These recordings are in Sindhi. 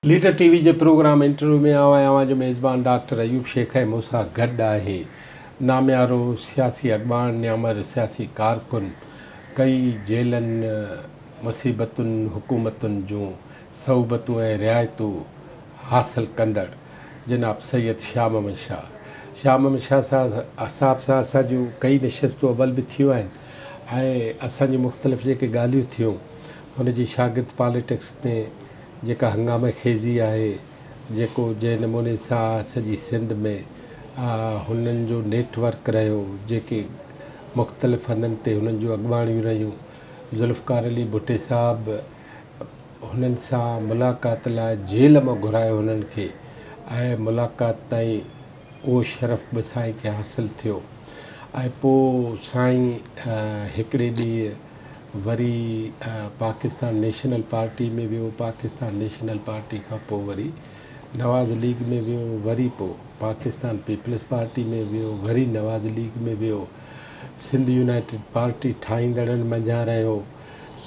ليڊر ٽي وي جي پروگرام انٽرويو ۾ آئون آهيان اوهان جو ميزبان ڊاڪٽر ايوب شيخ ۽ مون سان گڏ آهي ناميارو سياسي اڳواڻ نيامر سياسي ڪارڪن ڪئي جيلن مصيبتن حڪومتن جون صعوبتون ۽ رعايتون حاصل ڪندڙ جناب سيد شاهه محمد شاهه شاهه محمد شاهه صاحب سان اسان جون ڪئي نشستون اول به ٿيون آهن ۽ اسان جون مختلف جيڪي ڳالهيون ٿيون هن جي شاگرد پاليٽڪس ۾ جيڪا هنگامه خيزي آهي، جيڪو جنهن نموني سان سڄي سنڌ ۾ هنن جو نيٽ ورڪ رهيو، جيڪي مختلف هنڌن تي هنن جون اڳواڻيون رهيون، ذوالفقار علي ڀٽي صاحب هنن سان ملاقات لاء جيل مان گهرايو هنن کي ۽ ملاقات تائين اهو شرف به سائين کي حاصل ٿيو ۽ پوء سائين هڪڙي ڏينهن وري پاڪستان نيشنل پارٽي ۾ ويو، پاڪستان نيشنل پارٽي کان پوء وري نواز ليگ ۾ ويو، وري پوء پاڪستان پيپلز پارٽي ۾ ويو، وري نواز ليگ ۾ ويو، سنڌ يونائيٽيڊ پارٽي ٺاهيندڙن منجهان رهيو،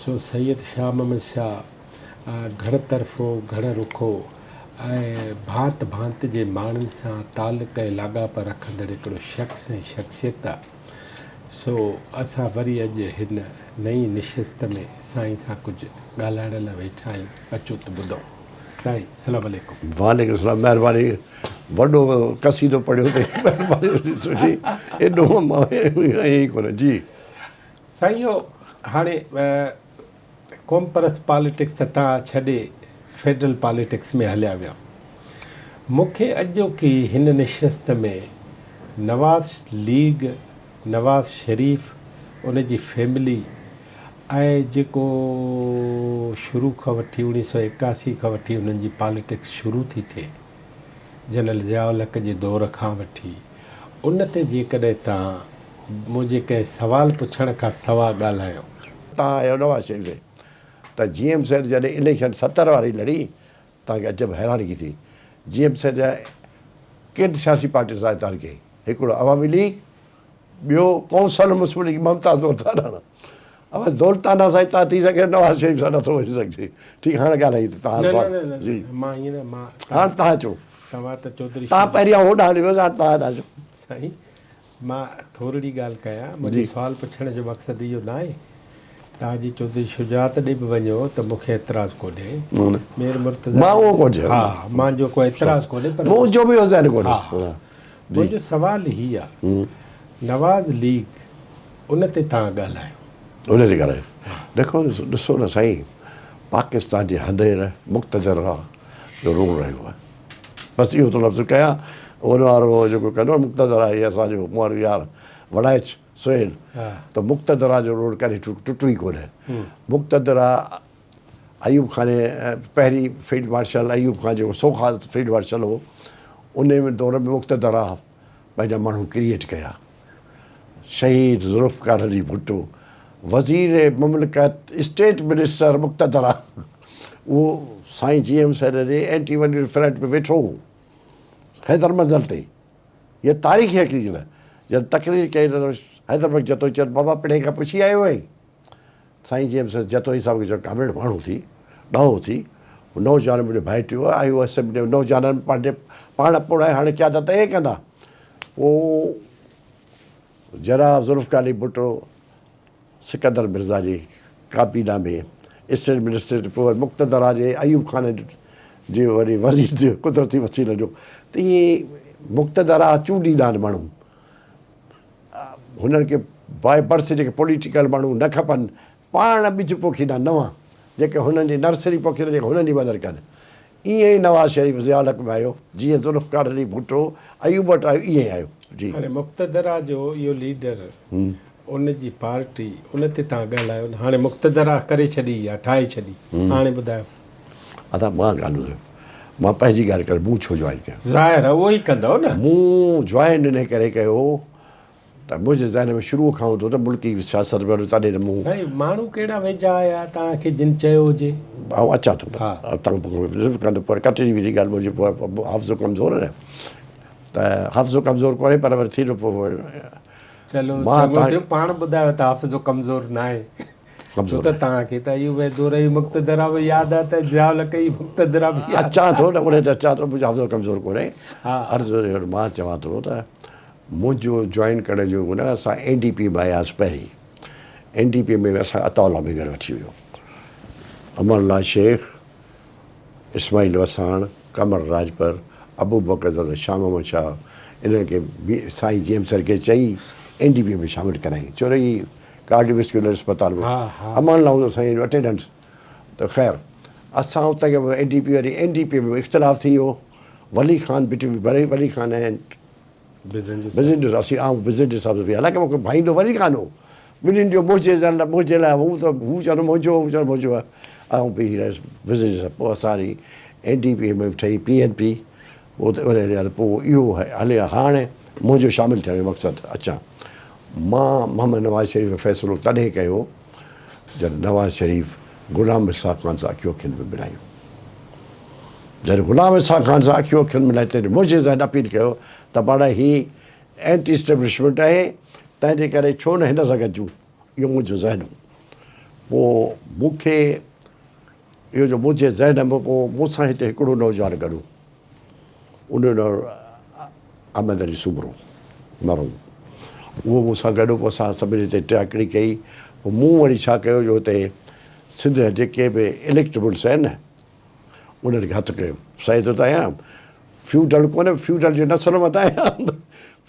سو سيد شاهه محمد شاهه گهڻ طرفو، گهڻ رخو ۽ ڀانت ڀانت جي ماڻهن سان تعلق ۽ لاڳاپا رکندڙ هڪڙو شخص ۽ شخصيت آ. سو اسان وري اڄ هن نئين نشست ۾ سائين سان ڪجهه ڳالهائڻ لاء ويٺا آهيون اچو ته ٻڌون. سائين سلام عليڪم. وعليڪم السلام مهرباني وڏو قصيدو پڙهيو اٿئي مهرباني سٺي ايڏو مان ائين ئي ڪونه جي. سائين اهو هاڻي قومپرست پاليٽڪس ته تان ڇڏي فيڊرل پاليٽڪس ۾ هليا ويا. مون کي اڄوڪي هن نشست ۾ نواز ليگ، نواز شريف، ان جي فيملي ۽ جيڪو شروع کان وٺي اوڻيهه سئو ايڪاسي کان وٺي انهن جي پاليٽڪس شروع ٿي ٿئي جنرل ضياء الحق جي دور کان وٺي ان تي جيڪڏهن تان منهنجي ڪنهن سوال پڇڻ کان سوا ڳالهايو. تان آيو نواز شريف ڏي ته جي ايم سيد جڏهن اليڪشن 70 واري لڙي توهان کي عجب حيرانگي ٿي جي ايم سيد ڪن سياسي پارٽين سان اتحاد ڪيائين هڪڙو عوامي ليگ ٻيو ڪونسل مسلم ليگ ممتاز دولتانا اوهان دولتانا سان اتحاد ٿي سگهي نواز شريف سان نٿو وڃي سگهجي ٺيڪ هاڻ ڳالهائي ته توهان سوال جي مان ائين نه مان هاڻ توهان چئو توهان ته چوڌري توهان پهريان هوڏانهن هلي ويو هاڻ توهان هيڏانهن اچو سائين مان ٿورڙي ڳالهه ڪيان، منهنجي سوال پڇڻ جو مقصد اهو ناهي، توهان جي چوڌري شجاعت ڏي به وڃو ته مون کي اعتراض ڪونهي، مير مرتضيٰ مان اهو ڪونه چيو. ها مان جو ڪو اعتراض ڪونهي پر منهنجو به اهو ذهن ڪونهي. ها منهنجو سوال هي آ نواز ليگ ان تي توهان ڳالهايو. ان تي ڳالهايو ڏکو ڏسو نه سائين پاڪستان جي هنڌير مقتدره جو رول رهيو آهي. بس اهو ٿو لفظ ڪيان ان وارو جيڪو ڪندو مقتدرا هي اسان جو مون وارو يار وڙائچ سهيل ته مقتدرا جو روڊ ڪڏهن ٽٽو ئي ڪونه مقتدرا ايوب خان پهرين فيلڊ مارشل ايوب خان جيڪو سو خاص فيلڊ مارشل هو ان دور ۾ مقتدرا پنهنجا ماڻهو ڪريئيٽ ڪيا شهيد ذوالفقار علي ڀٽو وزير مملڪت اسٽيٽ منسٽر مقتدرا اهو سائين جي ايم سيد جي اينٽي ون يونٽ فرنٽ ۾ ويٺو هو حيدر منزل تي هيء تاريخي حقيقت آهي جڏهن تقرير ڪئي ته حيدر بخش جتوئي چيو بابا پڻهين کان پڇي آيو آهين سائين جي ايم سيد جتوئي صاحب کي چيو ڪامريڊ ماڻهو ٿي ڏاهو ٿي نوجوان منهنجو ڀائٽيو آهي اهو اسيمبلي ۾ نوجوانن پنهنجي پاڻ پوڙها هاڻي قيادت ائين ڪندا پوء جناب ذوالفقار علي ڀٽو سڪندر مرزا جي ڪابينا ۾ اسٽيٽ منسٽر ٿيو، پوء وري مقتدرا جي ايوب خان جي وري وزير ٿيو قدرتي وسيلن جو ته ائين مقتدرا چونڊيندا آهن ماڻهو هنن کي باء برٿ جيڪي پوليٽيڪل ماڻهو نه کپن پاڻ ٻج پوکيندا نوان جيڪي هنن جي نرسري پوکيندا جيڪي هنن جي مدد ڪن ائين ئي نواز شريف ضياء الحق ۾ آيو جيئن ذوالفقار علي ڀٽو ايوب وٽ آيو ائين ئي آيو جي. هاڻي مقتدرا جو اهو ليڊر ان جي پارٽي ان تي توهان ڳالهايو نه هاڻي مقتدرا ڪري ڇڏي يا ٺاهي ڇڏي هاڻي ٻڌايو. ادا مان ڳالهه ٻڌايو مان پنهنجي ڳالهه ڪريان مون ڇو جوائن ڪيو. ظاهر آهي اهو ئي ڪندؤ نه. مون جوائن انهي ڪري ڪيو ته منهنجي ذهن ۾ شروع کان هوندو ته ملڪي سياست ۾ وڃون تڏهن ته مون. سائين ماڻهو ڪهڙا ويجها آيا توهان کي جن چيو هجي. آئون اچان ٿو تان پوء ڪٽجي ويندي ڳالهه منهنجي پوء حافظو ڪمزور آهي نه ته حافظو ڪمزور ڪونهي پر وري ٿيندو پوء. چلو چڱو ٿيو پاڻ ٻڌايو ته حافظو ڪمزور ناهي. ڇو ته توهان کي ته اهو به دور ئي مقتدره به ياد آهي ته ضياء الحق ئي مقتدره به ياد اچان ٿو نه ان تي اچان ٿو منهنجو حافظو ڪمزور ڪونهي. عرض مان چوان ٿو ته منهنجو جوائن ڪرڻ جو نه اسان اين ڊي پي ۾ آياسين پهرين اين ڊي پي ۾ اسان عطاء الله مينگل وٺي ويو امان الله شيخ اسماعيل وساڻ، قمر راڄپر، ابوبڪر زاده، شاهه محمد شاهه انهن کي سائين جي ايم سر کي چئي اين ڊي پي ۾ شامل ڪرايائين. ڇو ته هي ڪارڊيو ويسڪيولر اسپتال ۾ امان الله هوندو سائين جو اٽينڊنس ته خير اسان اتان کان اين ڊي پي وري اين ڊي پي ۾ اختلاف ٿي ويو ولي خان بٽوين ولي خان ۽ بزنجو اسين آئون بزنجو صاحب سان حالانڪه مون کي ڀائيندو ولي خان هو ٻنهين جو منهنجي زال منهنجي لاء هو ته هو چوندو منهنجو هو چوندو منهنجو آهي آئون بيهي رهيس بزنجو صاحب پوء اسان وري اين ڊي پي ۾ ٺهي پي اين پي پوء ته ان پوء اهو هلي هاڻي منهنجو شامل ٿيڻ جو مقصد اچان مان محمد نواز شريف فيصلو تڏهن ڪيو جڏهن نواز شريف غلام اسحاق خان سان اکيون اکين ۾ ملايون. جڏهن غلام اسحاق خان سان اکيون اکين ملائي تڏهن منهنجي ذهن اپيل ڪيو ته پاڻ هي اينٽي اسٽيبلشمينٽ آهي تنهن جي ڪري ڇو نه هن سان گڏجون اهو منهنجو ذهن هو. پوء مون کي اهو جو منهنجي ذهن ۾ پوء مون سان هتي هڪڙو نوجوان گڏ هو. ان جو نالو احمد علي سومرو مرحوم اهو مون سان گڏ هو پوء اسان سڀني هتي ٽياڪڙي ڪئي پوء مون وري ڇا ڪيو جو هتي سنڌ جا جيڪي به اليڪٽبلس آهن نه انهن کي هٿ ڪيو سيد ته آهيان فيوڊل ڪونه فيوڊل جي نسل مان ته آهيان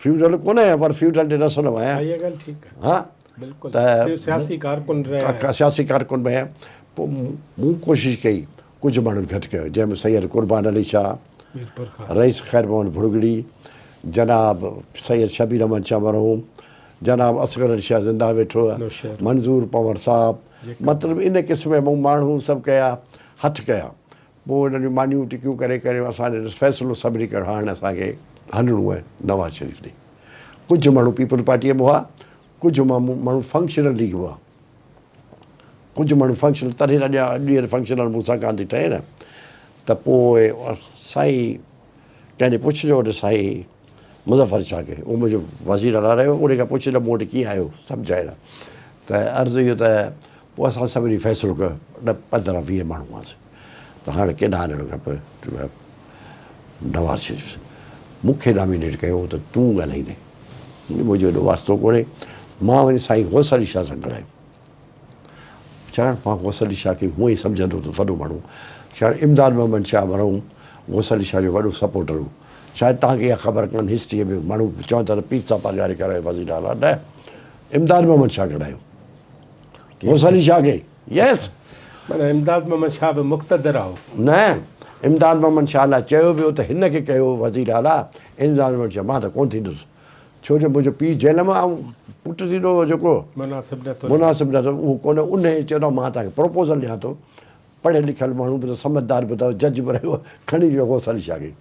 فيوڊل ڪونه آهيان پر فيوڊل جي نسل مان آهيان اها ڳالهه ٺيڪ آهي ها بلڪل ته سياسي ڪارڪن رهيا سياسي ڪارڪن به آهيان پوء مون ڪوشش ڪئي ڪجهه ماڻهن کي هٿ ڪيو، جنهن ۾ سيد قربان علي شاهه، رئيس خير محمد ڀرڳڙي، جناب سيد شبير احمد شاهه مرحوم، جناب اصغر علي شاهه زنده ويٺو، منظور پنهور صاحب، مطلب ان قسم جا مون ماڻهو سڀ ڪيا، هٿ ڪيا. پوء انهن جون مانيون ٽڪيون ڪري ڪري اسان فيصلو سڀني ڪيو هاڻ اسان کي هلڻو آهي نواز شريف ڏي. ڪجهه ماڻهو پيپلز پارٽيء ۾ هئا، ڪجهه ماڻهو فنڪشنل ليگ ۾ هئا. ڪجهه ماڻهو فنڪشنل تڏهن اڃا ٻيهر فنڪشنل مون سان ڪانه ٿي ٺهي نه ته پوء سائين ڪنهن ڏي پڇجو ته سائين مظفر شاهه کي اهو منهنجو وزير اعليٰ رهيو ان کان پڇ ته مون وٽ ڪيئن آيو سمجهائي نه ته عرض اهو ته پوء اسان سڀني فيصلو ڪيو نه 15 20 ماڻهو هئاسين ته هاڻي ڪيڏانهن هلڻ کپي نواز شريف مون کي نامينيٽ ڪيو ته تون ڳالهائيندين منهنجو ايڏو واسطو ڪونهي مان وڃي سائين غوث علي شاهه سان ڳالهايو ڇاڪاڻ مان غوث علي شاهه کي هونئن ئي سمجهندو هوس وڏو ماڻهو ڇاڪاڻ امداد محمد شاهه مرحوم غوث علي شاهه جو وڏو سپورٽر هو شايد توهان کي اها خبر ڪانه هسٽريء ۾ ماڻهو چون ٿا ته پير صاحب پاڳاري ڪرايو وزير اعليٰ نه امداد محمد شاهه ڪرايو غوث علي شاهه کي يس معنيٰ امداد محمد شاهه به مقتدر هو نه امداد محمد شاهه لاء چيو ويو ته هن کي ڪيو وزير اعليٰ امداد محمد شاهه مان ته ڪونه ٿيندس ڇو جو منهنجو پيء جيل مان آئون پٽ ٿيندو هو جيڪو مناسب نه ٿو مناسب نه ٿو اهو ڪونه انهيء چيو ته مان توهان کي پروپوزل ڏيان ٿو پڙهيل لکيل ماڻهو به ته سمجهدار به اٿو جج به رهيو کڻي ويو غوث علي شاهه کي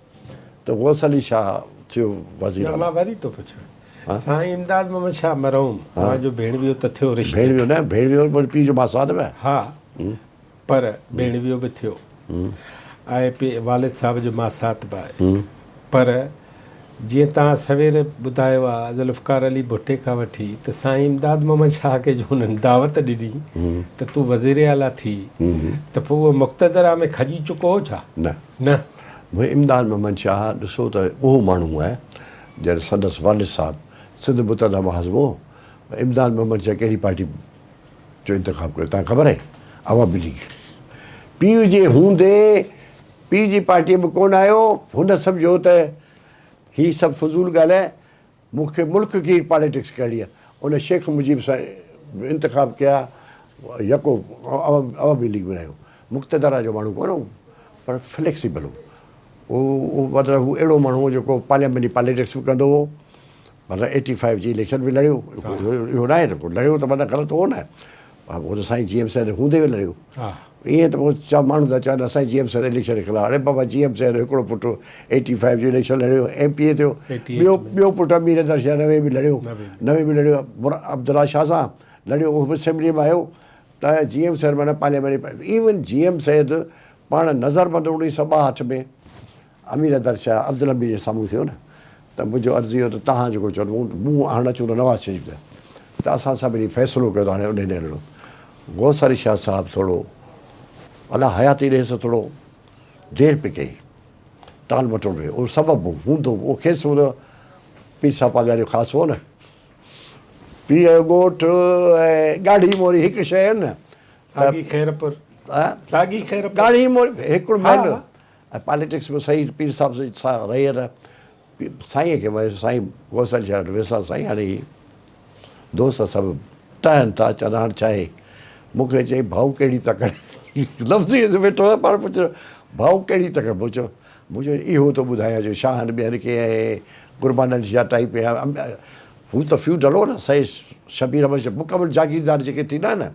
ته غوث علي شاهه ٿيو وزير اعليٰ. مان وري ٿو پڇان سائين امداد محمد شاهه مرحوم اوهان جو ڀيڻويو ته ٿيو رشتي ڀيڻويو نه ڀيڻويو منهنجي پيء جو ماسات به ها پر ڀيڻويو به ٿيو آهي پي والد صاحب جو ماسات به آهي پر جيئن توهان سوير ٻڌايو آهي ذوالفقار علي ڀٽي کان وٺي ته سائين امداد محمد شاهه کي جو هنن دعوت ڏني ته تون وزير اعليٰ ٿي ته پوء اهو مقتدره ۾ کڄي چڪو هو ڇا؟ نه. نه. ڀئي امداد محمد شاهه ڏسو ته اهو ماڻهو آهي جڏهن سندس والد صاحب سنڌ متحده محاذ ۾ هو امداد محمد شاهه ڪهڙي پارٽي جو انتخاب ڪيو تان خبر آهي عوامي ليگ پيء جي هوندي پيء جي پارٽيء ۾ ڪونه آيو هن سمجهيو ته هي سڀ فضول ڳالهه آهي مون کي ملڪ گير پاليٽڪس ڪرڻي آهي ان شيخ مجيب سان انتخاب ڪيا يڪو عوامي ليگ ۾ رهيو مقتدره جو ماڻهو ڪونه هو پر فليڪسيبل هو هو مطلب هو اهڙو ماڻهو هو جيڪو پارليامينٽري پاليٽڪس به ڪندو هو مطلب ايٽي فائيو جي اليڪشن به لڙيو اهو ناهي ته لڙيو ته مطلب غلط هو نه هو ته سائين جي ايم سيد هوندي به لڙيو ائين ته پوء چا ماڻهو ٿا چون اسان جي ايم سيد اليڪشن جي خلاف اڙي بابا جي ايم سيد هڪڙو پٽ ايٽي فائيو جو اليڪشن لڙيو ايم پي اي ٿيو ٻيو ٻيو پٽ امير حيدر شاهه 90 به لڙيو 90 به لڙيو عبدالله شاهه سان لڙيو اهو به اسيمبلي ۾ آيو ته جي ايم سيد معنيٰ پارليامينٽ ايون جي ايم سيد پاڻ نظر بند 1962 ۾ امير حيدر شاهه عبدالحميد جي سامهون ٿيو نه ته منهنجو عرض اهو ته توهان جيڪو چئو مون هاڻ اچون ته نواز شريف تي ته اسان سڀني فيصلو ڪيو ته هاڻي انهي ڏي هلڻو. غوث علي شاهه صاحب ٿورو الله حياتي ڏيس ٿورو دير پئي ڪئي ٽال مٽول پئي اهو سبب هوندو اهو کيس هوندو پير صاحب پاڳاري جو خاص هو نه پير جو ڳوٺ ۽ ڳاڙهي موري هڪ شيء آهن نه ساڳي خيرپور ساڳي خيرپور ڳاڙهي موري هڪڙو محل ۽ پاليٽڪس ۾ صحيح پير صاحب سان رهي نه سائين کي ويس سائين غوث علي شاهه وٽ ويس سائين هاڻي هي دوست سڀ ٽهن ٿا اچن هاڻ ڇا آهي مون کي چئي ڀائو ڪهڙي تڪڙ لفظ ئي ويٺو آهي پاڻ پڇيو ڀائو ڪهڙي تڪڙ مون چيو مون چيو اهو ٿو ٻڌايان جو شاهن ٻين کي ۽ قربان علي شاهه ٽائيپ هو ته فيوڊل هو نه سائين شبير احمد شاهه مڪمل جاگيردار جيڪي ٿيندا آهن نه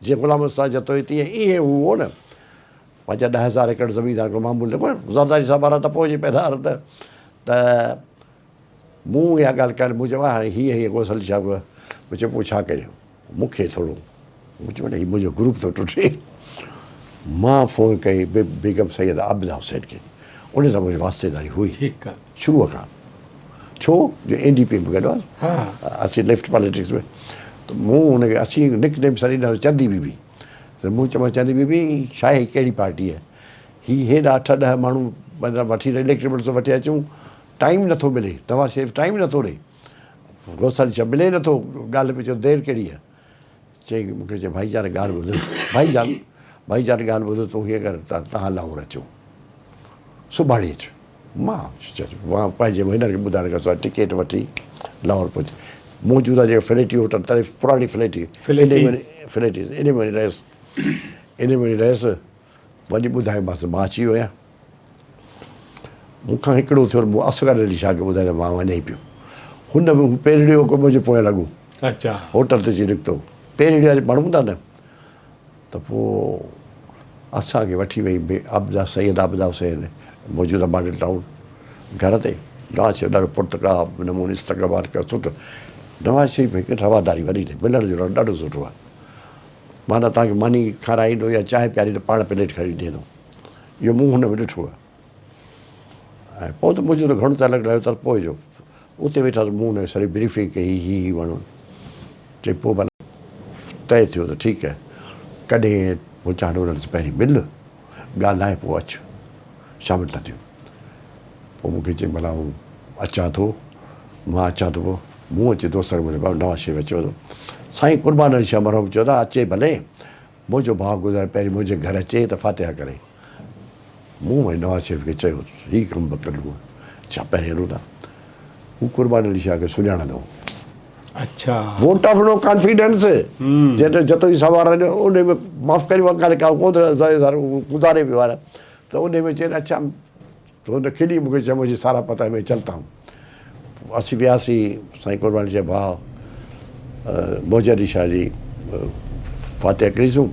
جيئن غلام مصطفيٰ جتوئي تيئن ائين هو هو نه پنهنجا 10,000 ايڪڙ زميندار ڪو معمول نه ڪونهي زرداري صاحب وارا ته پوء جي پيدا ته ته مون اها ڳالهه ڪانه مون چيو هاڻي هيء هيء غوث علي شاهه مون چيو پوء ڇا ڪريان مون کي ٿورو مون چيو هي منهنجو گروپ ٿو ٽٽي مان فون ڪئي بيگم سيد عابده حسين کي ان سان منهنجي واسطيداري هئي ٺيڪ آ شروع کان ڇو جو اين ڊي پي ۾ گڏ هئاسين اسين ليفٽ پاليٽڪس ۾ ته مون هن کي اسين نڪ نيم سڏيندا هئاسين چندي بي بي ته مون چيومانس چندي بي بي ڇا هي ڪهڙي پارٽي آهي هي هيڏا اٺ ڏهه ماڻهو مطلب وٺي اليڪٽربل سان وٺي اچون ٽائيم نٿو ملي نواز شريف ٽائيم نٿو ڏي غوث علي شاهه ملي نٿو ڳالهه پيو چئي دير ڪهڙي آهي چئي مون کي چئي ڀائي جان ڳالهه ٻڌ ڀائي جان ڀائي جان ڳالهه ٻڌ تون هيئن ڪر تهان لاهور اچو سڀاڻي اچ مان مان پنهنجي هنن کي ٻڌائڻ کان سواء ٽڪيٽ وٺي لاهور پهچي موجوده جيڪا فليٽي هوٽل تڏهن پراڻي فليٽي فليٽيز ان ۾ وڃي رهيس ان ۾ وڃي رهيس وڃي ٻڌايومانس مان اچي ويو آهيان مون کان هڪڙو ٿيو مون اصغر علي شاهه کي ٻڌايو ته مان وڃان ئي پيو هن به پيرڙيو ڪو منهنجي پويان لڳو اچا هوٽل تي اچي نڪتو پيرڙيو وارا ماڻهو هوندا نه ته پوء اسان کي وٺي وئي بي عابده سيد عابده حسين موجوده ماڊل ٽائون گهر تي نواز شريف ڏاڍو پرتڪاب نموني استقبال ڪيو سٺو نواز شريف هڪ رواداري وڏي اٿئي ملڻ جلڻ ڏاڍو سٺو آهي معنيٰ توهان کي ماني کارائيندو يا چانهه پياريندو پاڻ پليٽ کڻي ڏيندو اهو مون هن ۾ ڏٺو آهي ۽ پوء ته منهنجو ته گهڻو تعلق رهيو ته پوء جو اتي ويٺا ته مون هن کي سڄي بريفنگ ڪئي هي هي هي ماڻهو چئي پوء ڀلا طئي ٿيو ته ٺيڪ آهي ڪڏهن مون چيو هاڻي انهن سان پهرين مل ڳالهائي پوء اچ شامل ٿا ٿيون پوء مون کي چئي ڀلا آئون اچان ٿو مان اچان ٿو پوء مون اچي دوست کي ٻڌايو نواز شريف اچيو ٿو سائين قربان علي شاهه مرحوم چيو ته اچي ڀلي منهنجو ڀاء گذاري پهرين منهنجي گهر اچي ته فاتحه ڪري. مون وري نواز شريف کي چيو هي ڪم به ڪڍو ڇا پهرين هلون ٿا. هو قربان علي شاهه کي سڃاڻندو هو. اڇا. ووٽ آف نو ڪانفيڊنس جنهن جتوئي صاحب وارا ان ۾ معاف ڪريو اها ڳالهه ڪا ڪونه گذاري ويو آهي ته ان ۾ چين اڇا تو هن کلي مون کي چيو مجهي سارا پتا هي مين چلتا هون. اسين وياسين سائين قربان علي شاهه ڀاء موجي علي شاهه جي فاتحه ڪئيسون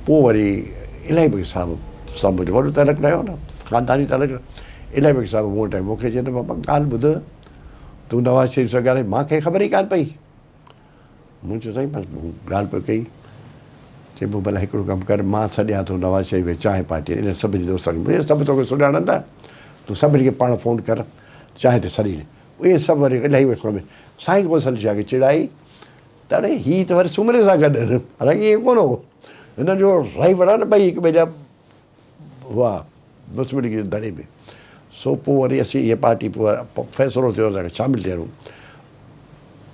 پوء وري الاهي بخش صاحب سان منهنجو وڏو تعلق رهيو نه خانداني تعلق الاهي بخش صاحب مون وٽ آيو مون کي چيو ته بابا ڳالهه ٻڌ تون نواز شريف سان ڳالهائي مان کي خبر ئي ڪانه پئي مون چيو سائين بس مون ڳالهه پئي ڪئي. چئي پيو ڀلا هڪڙو ڪم ڪر مان سڏيان ٿو نواز شريف کي چانهه پارٽي انهن سڀني دوستن کي. مون چيو سڀ توکي سڃاڻن ٿا تون سڀني کي پاڻ فون ڪر چانهه تي سڏي ڏي. اهي سڀ وري الاهي وقت ۾ سائين غوث علي شاهه کي چڙائي ته اڙي هي ته وري سومري سان گڏ آهن. حالانڪه ائين ڪونه هو. هنن جو رائيول آهي نه ٻئي هڪ ٻئي جا هئا مسلم ليگ جي ڌڙي ۾ سو پوء وري اسين هيء پارٽي پوء فيصلو ٿيو اسان کي شامل ٿيڻو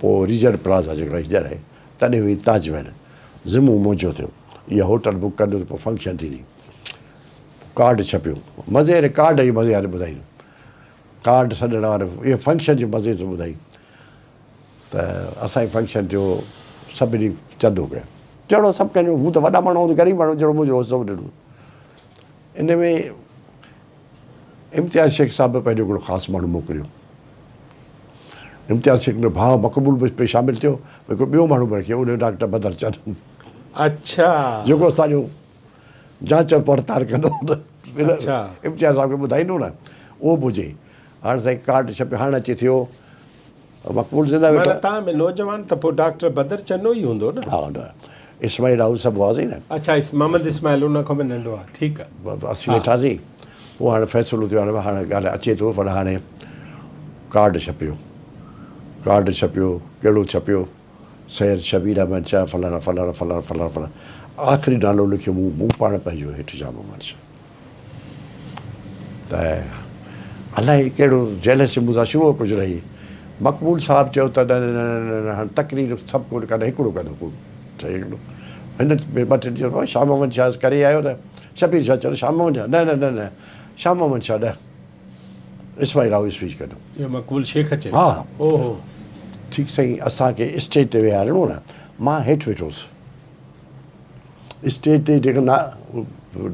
پوء ريجنٽ پلازا جيڪو هينئر آهي تڏهن هئي تاج محل ذمو منهنجو ٿيو اها هوٽل بڪ ڪندو ته پوء فنڪشن ٿيندي ڪارڊ ڇپيو مزي واري ڪارڊ جي مزي واري ٻڌائي ڪارڊ سڏڻ واري اهو فنڪشن جي مزي سان ٻڌائي ته اسان جي فنڪشن ٿيو سڀني چندو ڪيو جهڙو سڀ ڪنهن جو هو ته وڏا ماڻهو آئون ته غريب ماڻهو جهڙو منهنجو هو سو ڏنو ان ۾ امتياز شيخ صاحب به پنهنجو هڪڙو خاص ماڻهو موڪليو امتياز شيخ جو ڀاء مقبول به پئي شامل ٿيو هڪڙو ٻيو ماڻهو به رکيو ان جو ڊاڪٽر بدر چند اڇا جيڪو اسان جو جانچ پڙتال ڪندو هو امتياز صاحب کي ٻڌائيندو نه اهو به هجي هاڻ سائين ڪارڊ ڇپي هاڻ اچي ٿيو مقبول زنده ويٺو. معنيٰ توهان ۾ نوجوان ته پوء ڊاڪٽر بدر چنو ئي هوندو نه؟ ها نه اسماعيل هائوس سڀ هئاسين نه. اڇا محمد اسماعيل ان کان به ننڍو آهي ٺيڪ آهي. اسين ويٺاسين پوء هاڻي فيصلو ٿيو هاڻي هاڻي ڳالهه اچي ٿو پر هاڻي ڪارڊ ڇپيو ڪارڊ ڇپيو ڪهڙو ڇپيو سيد شبير احمد شاهه فلاڻا فلاڻا فلاڻا فلاڻا فلاڻا آخري نالو لکيو مون مون پاڻ پنهنجو هيٺ شاهه محمد شاهه ته الائي ڪهڙو جيلسي مون سان شروع ڪجهه رهي مقبول صاحب چيو ته نه نه نه نه هاڻ تقرير سڀ ڪونه ڪندو هڪڙو ڪندو ڪو هڪڙو هن ٻه ٽن چيو شاهه محمد شاهه ڪري آيو ته شبير شاهه چيو شاهه محمد شاهه نه نه نه نه شاهه محمد شاهه نه اسماعيل راهو اسپيچ ڪندو. اهو مقبول شيخ چيو. ها. اوهو. ٺيڪ سائين اسان کي اسٽيج تي ويهارڻو نه مان هيٺ ويٺو هوس اسٽيج تي جيڪو نا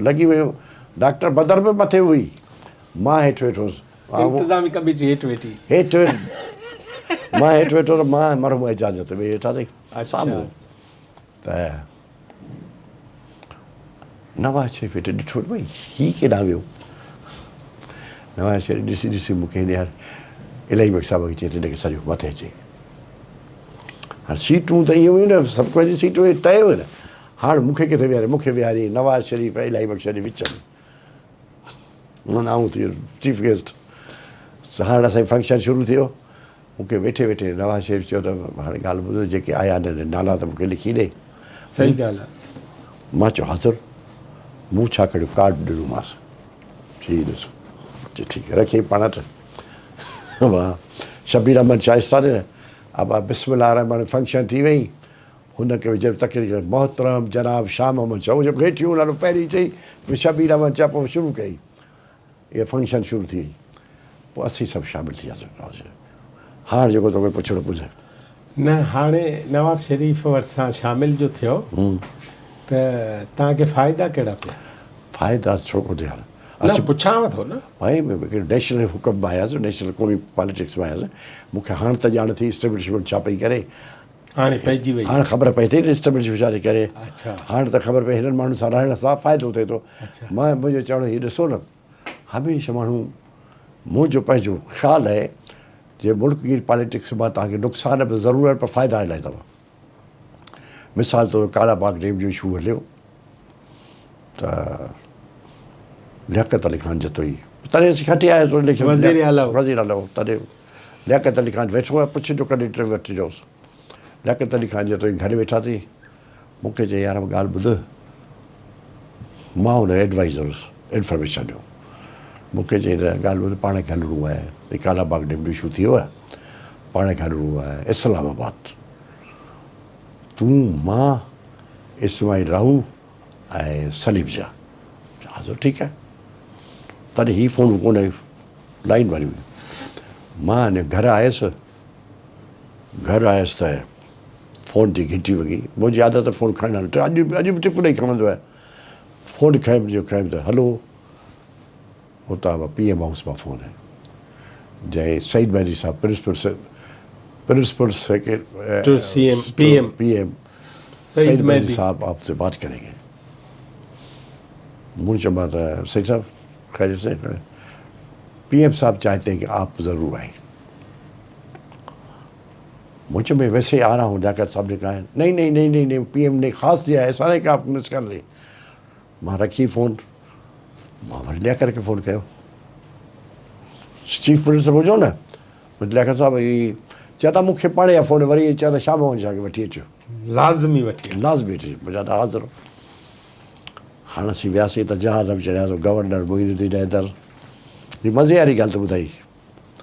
لڳي ويو ڊاڪٽر بدر به مٿي هئي مان هيٺ ويٺو هوس. انتظامي ڪميٽي هيٺ ويٺي. هيٺ مان هيٺ ويٺو هوس مان مرحوم اعجاز اتي ٻئي ويٺاسين سامهون ته نواز شريف هيٺ ڏٺو ته ڀئي هي ڪيڏانهن ويو؟ نواز شريف ڏسي ڏسي مون کي نهار الاهي بخش صاحب کي چئي ته هن کي سڄو مٿي اچي. هاڻ سيٽون ته ائين هيون نه سڀ ڪنهن جي سيٽون طئي هيون نه. هاڻ مون کي ڪٿي ويهاري؟ مون کي ويهاري نواز شريف ۽ الاهي بخش جي وچ ۾. معنيٰ آئون ٿي ويس چيف گيسٽ. هاڻ اسان جو فنڪشن شروع ٿيو. مون کي ويٺي ويٺي نواز شريف چيو ته هاڻي ڳالهه ٻڌ جيڪي آيا آهن نالا ته مون کي لکي ڏي. صحيح ڳالهه آهي. مان چيو حاضر. مون ڇا ڪڍيو ڪارڊ ڏنومانس. چي هي ڏس. چي ٺيڪ آهي رکيائين پاڻ وٽ. واهه شبير احمد شائسته نه ابا بسم الله الرحمٰن الرحيم فنڪشن ٿي وئي. هن کي ويچاري تقرير ڪري محترم جناب شاهه محمد شاهه اهو جيڪو هيٺيون نالو پهرين چئي شبير احمد شاهه پوء شروع ڪئي. اها فنڪشن شروع ٿي وئي پوء اسين سڀ شامل ٿي وياسين. هاڻ جيڪو توکي پڇڻو پڇ. نه هاڻي نواز شريف وٽ سان شامل جو ٿيو ته توهان کي فائدا ڪهڙا پيا؟ فائدا ڇو ڪونه ٿيا؟ نه پڇانو ٿو نه. ڀائي نيشنل حڪم ۾ آياسين نيشنل قومي پاليٽڪس ۾ آياسين مون کي هاڻ ته ڄاڻ ٿي اسٽيبلشمينٽ ڇا پئي ڪري. هاڻي پئجي وئي. هاڻ خبر پئي ٿي ته اسٽيبلشمينٽ ڇا ٿي ڪري. هاڻ ته خبر پئي هنن ماڻهن سان رهڻ سان فائدو ٿئي ٿو. مان منهنجو چوڻ هي ڏسو نه هميشه ماڻهو منهنجو پنهنجو خيال آهي جي ملڪ گير پاليٽڪس مان توهان کي نقصان به ضرور آهن پر فائدا الاهي اٿو. مثال طور ڪالا باغ ڊيم جو اشو هليو ته لياقت علي خان جتوئي تڏهن اسين کٽي آياسون اليڪشن وزير اعليٰ وزير اعليٰ تڏهن لياقت علي خان ويٺو آهي پڇ جو ڪڏهن انٽرويو وٺجوس. لياقت علي خان جتوئي گهر ويٺاسين مون کي چيائين يار ڳالهه ٻڌ مان هن جو ايڊوائيزر هوس انفارميشن جو مون کي چيائين ته ڳالهه ٻڌ پاڻ کي هلڻو آهي هي ڪالا باغ ڊيم جو اشو ٿي ويو آهي پاڻ کي هلڻو آهي اسلام آباد تون مان اسماعيل راهو ۽ سليم شاهه حاضر ٺيڪ آهي تڏهن هي فون ڪونه لائين واري هئي. مان اڃا گهر آيس، گهر آيس ته فون جي گهنٽي وڳي. منهنجي عادت آهي فون کڻڻ نه، اڄ به اڄ به ٽپ ڏئي کڻندو آهيان. فون کنيم جو کنيم ته هلو اتان مان پي ايم هائوس مان فون آيو. جنهن سعيد مهدي صاحب principal principal secretary C M P M P M Saeed Mehdi صاحب آپ سي بات ڪرين گي. مون چيو مان ته سعيد صاحب خيريت سي پي ايم صاحب چاهتي هين ڪي آپ ضرور آئين مون چيو مين ويسي آ رها هون لياقت صاحب ني ڪها هي نهين نهين نهين نهين نهين پي ايم ني خاص ديا هي ايسا نهين ڪي آپ مس ڪر لي مان رکي فون مان وري لياقت کي فون ڪيو چيف منسٽر هجو نه لياقت صاحب هي چيا ته مون کي پاڻ يا فون وري چيا ته شاهه محمد شاهه کي وٺي اچو لازمي وٺي لازمي وٺي اچو مون چيا حاضر هاڻ اسين وياسين ته جهاز ۾ چڙهياسون، گورنر معين الدين حيدر هي مزي واري ڳالهه ٿو ٻڌائي،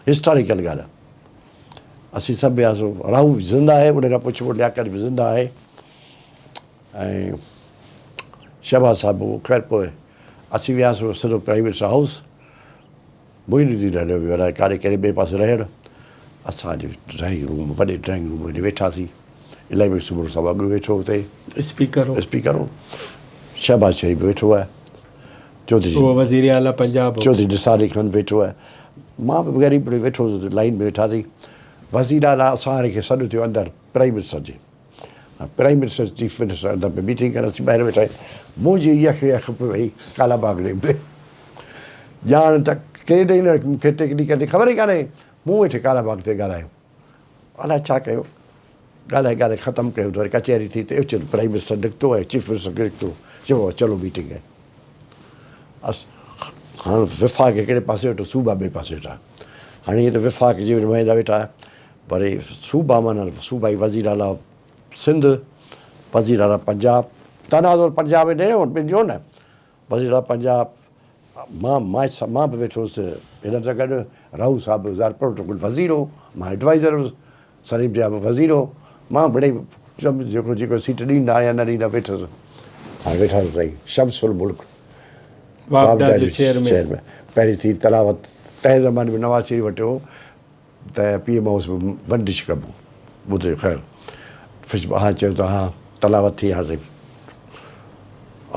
هسٽاريڪل ڳالهه آهي. اسين سڀ وياسون، راهو به زنده آهي، ان کان پڇبو لياقت به زنده آهي ۽ شهباز صاحب به خير پوء اسين وياسون سڌو پرائم منسٽر هائوس. معين الدين هليو ويو الائي ڪاڏي ڪهڙي ٻئي پاسي رهيل. اسان جي ڊرائنگ روم وڏي ڊرائنگ روم ۾ ويٺاسين. الاهي بخش سومرو صاحب اڳ ويٺو اتي. اسپيڪر هو. اسپيڪر هو. شهباز شريف به ويٺو آهي. چوڌري اهو وزير اعليٰ پنجاب هو. چوڌري نثار علي خان به ويٺو آهي. مان به غريب ويٺو هوس لائين ۾ ويٺاسين. وزير اعليٰ اسان واري کي سڏ ٿيو اندر پرائم منسٽر جي. پرائم منسٽر چيف منسٽر اندر پئي ميٽنگ ڪن اسين ٻاهر ويٺا آهيون منهنجي يخ يخ پئي وئي ڪالا باغ ڊيم تي ڄاڻ ته ڪيڏي نه مون کي ٽيڪنيڪل جي خبر ئي ڪانهي مون ويٺي ڪالا باغ تي ڳالهايو الائي ڇا ڪيو ڳالهائي ڳالهائي ختم ڪيو ته وري ڪچهري ٿي ته اچو پرائم منسٽر نڪتو ۽ چيف منسٽر نڪتو چيو چلو ميٽنگ هي اس هاڻ وفاق هڪڙي پاسي ويٺو صوبا ٻئي پاسي ويٺا هاڻي هي ته وفاق جي نمائندا ويٺا وري صوبا معنيٰ صوبائي وزير اعليٰ سنڌ، وزير اعليٰ پنجاب، تناظر پنجاب ۾ ڏيو ٻن جو نه، وزير اعليٰ پنجاب مان مان مان به ويٺو هوس هنن سان گڏ، راهو صاحب به ظاهر پروٽوڪول وزير هو، مان ايڊوائيزر هوس، سليم ضياء به وزير هو، مان مڙئي چيم جيڪو جيڪو سيٽ ڏيندا يا نه ڏيندا ويٺس. هاڻي ويٺا سائين شمس الملڪ واپڊا جو چيئرمين پهرين ٿي تلاوت تنهن زماني ۾ نواز شريف وٽ هو ته P M house ۾ one dish ڪبو ٻڌو خير فش ها چيو ته ها تلاوت ٿي هاڻ سائين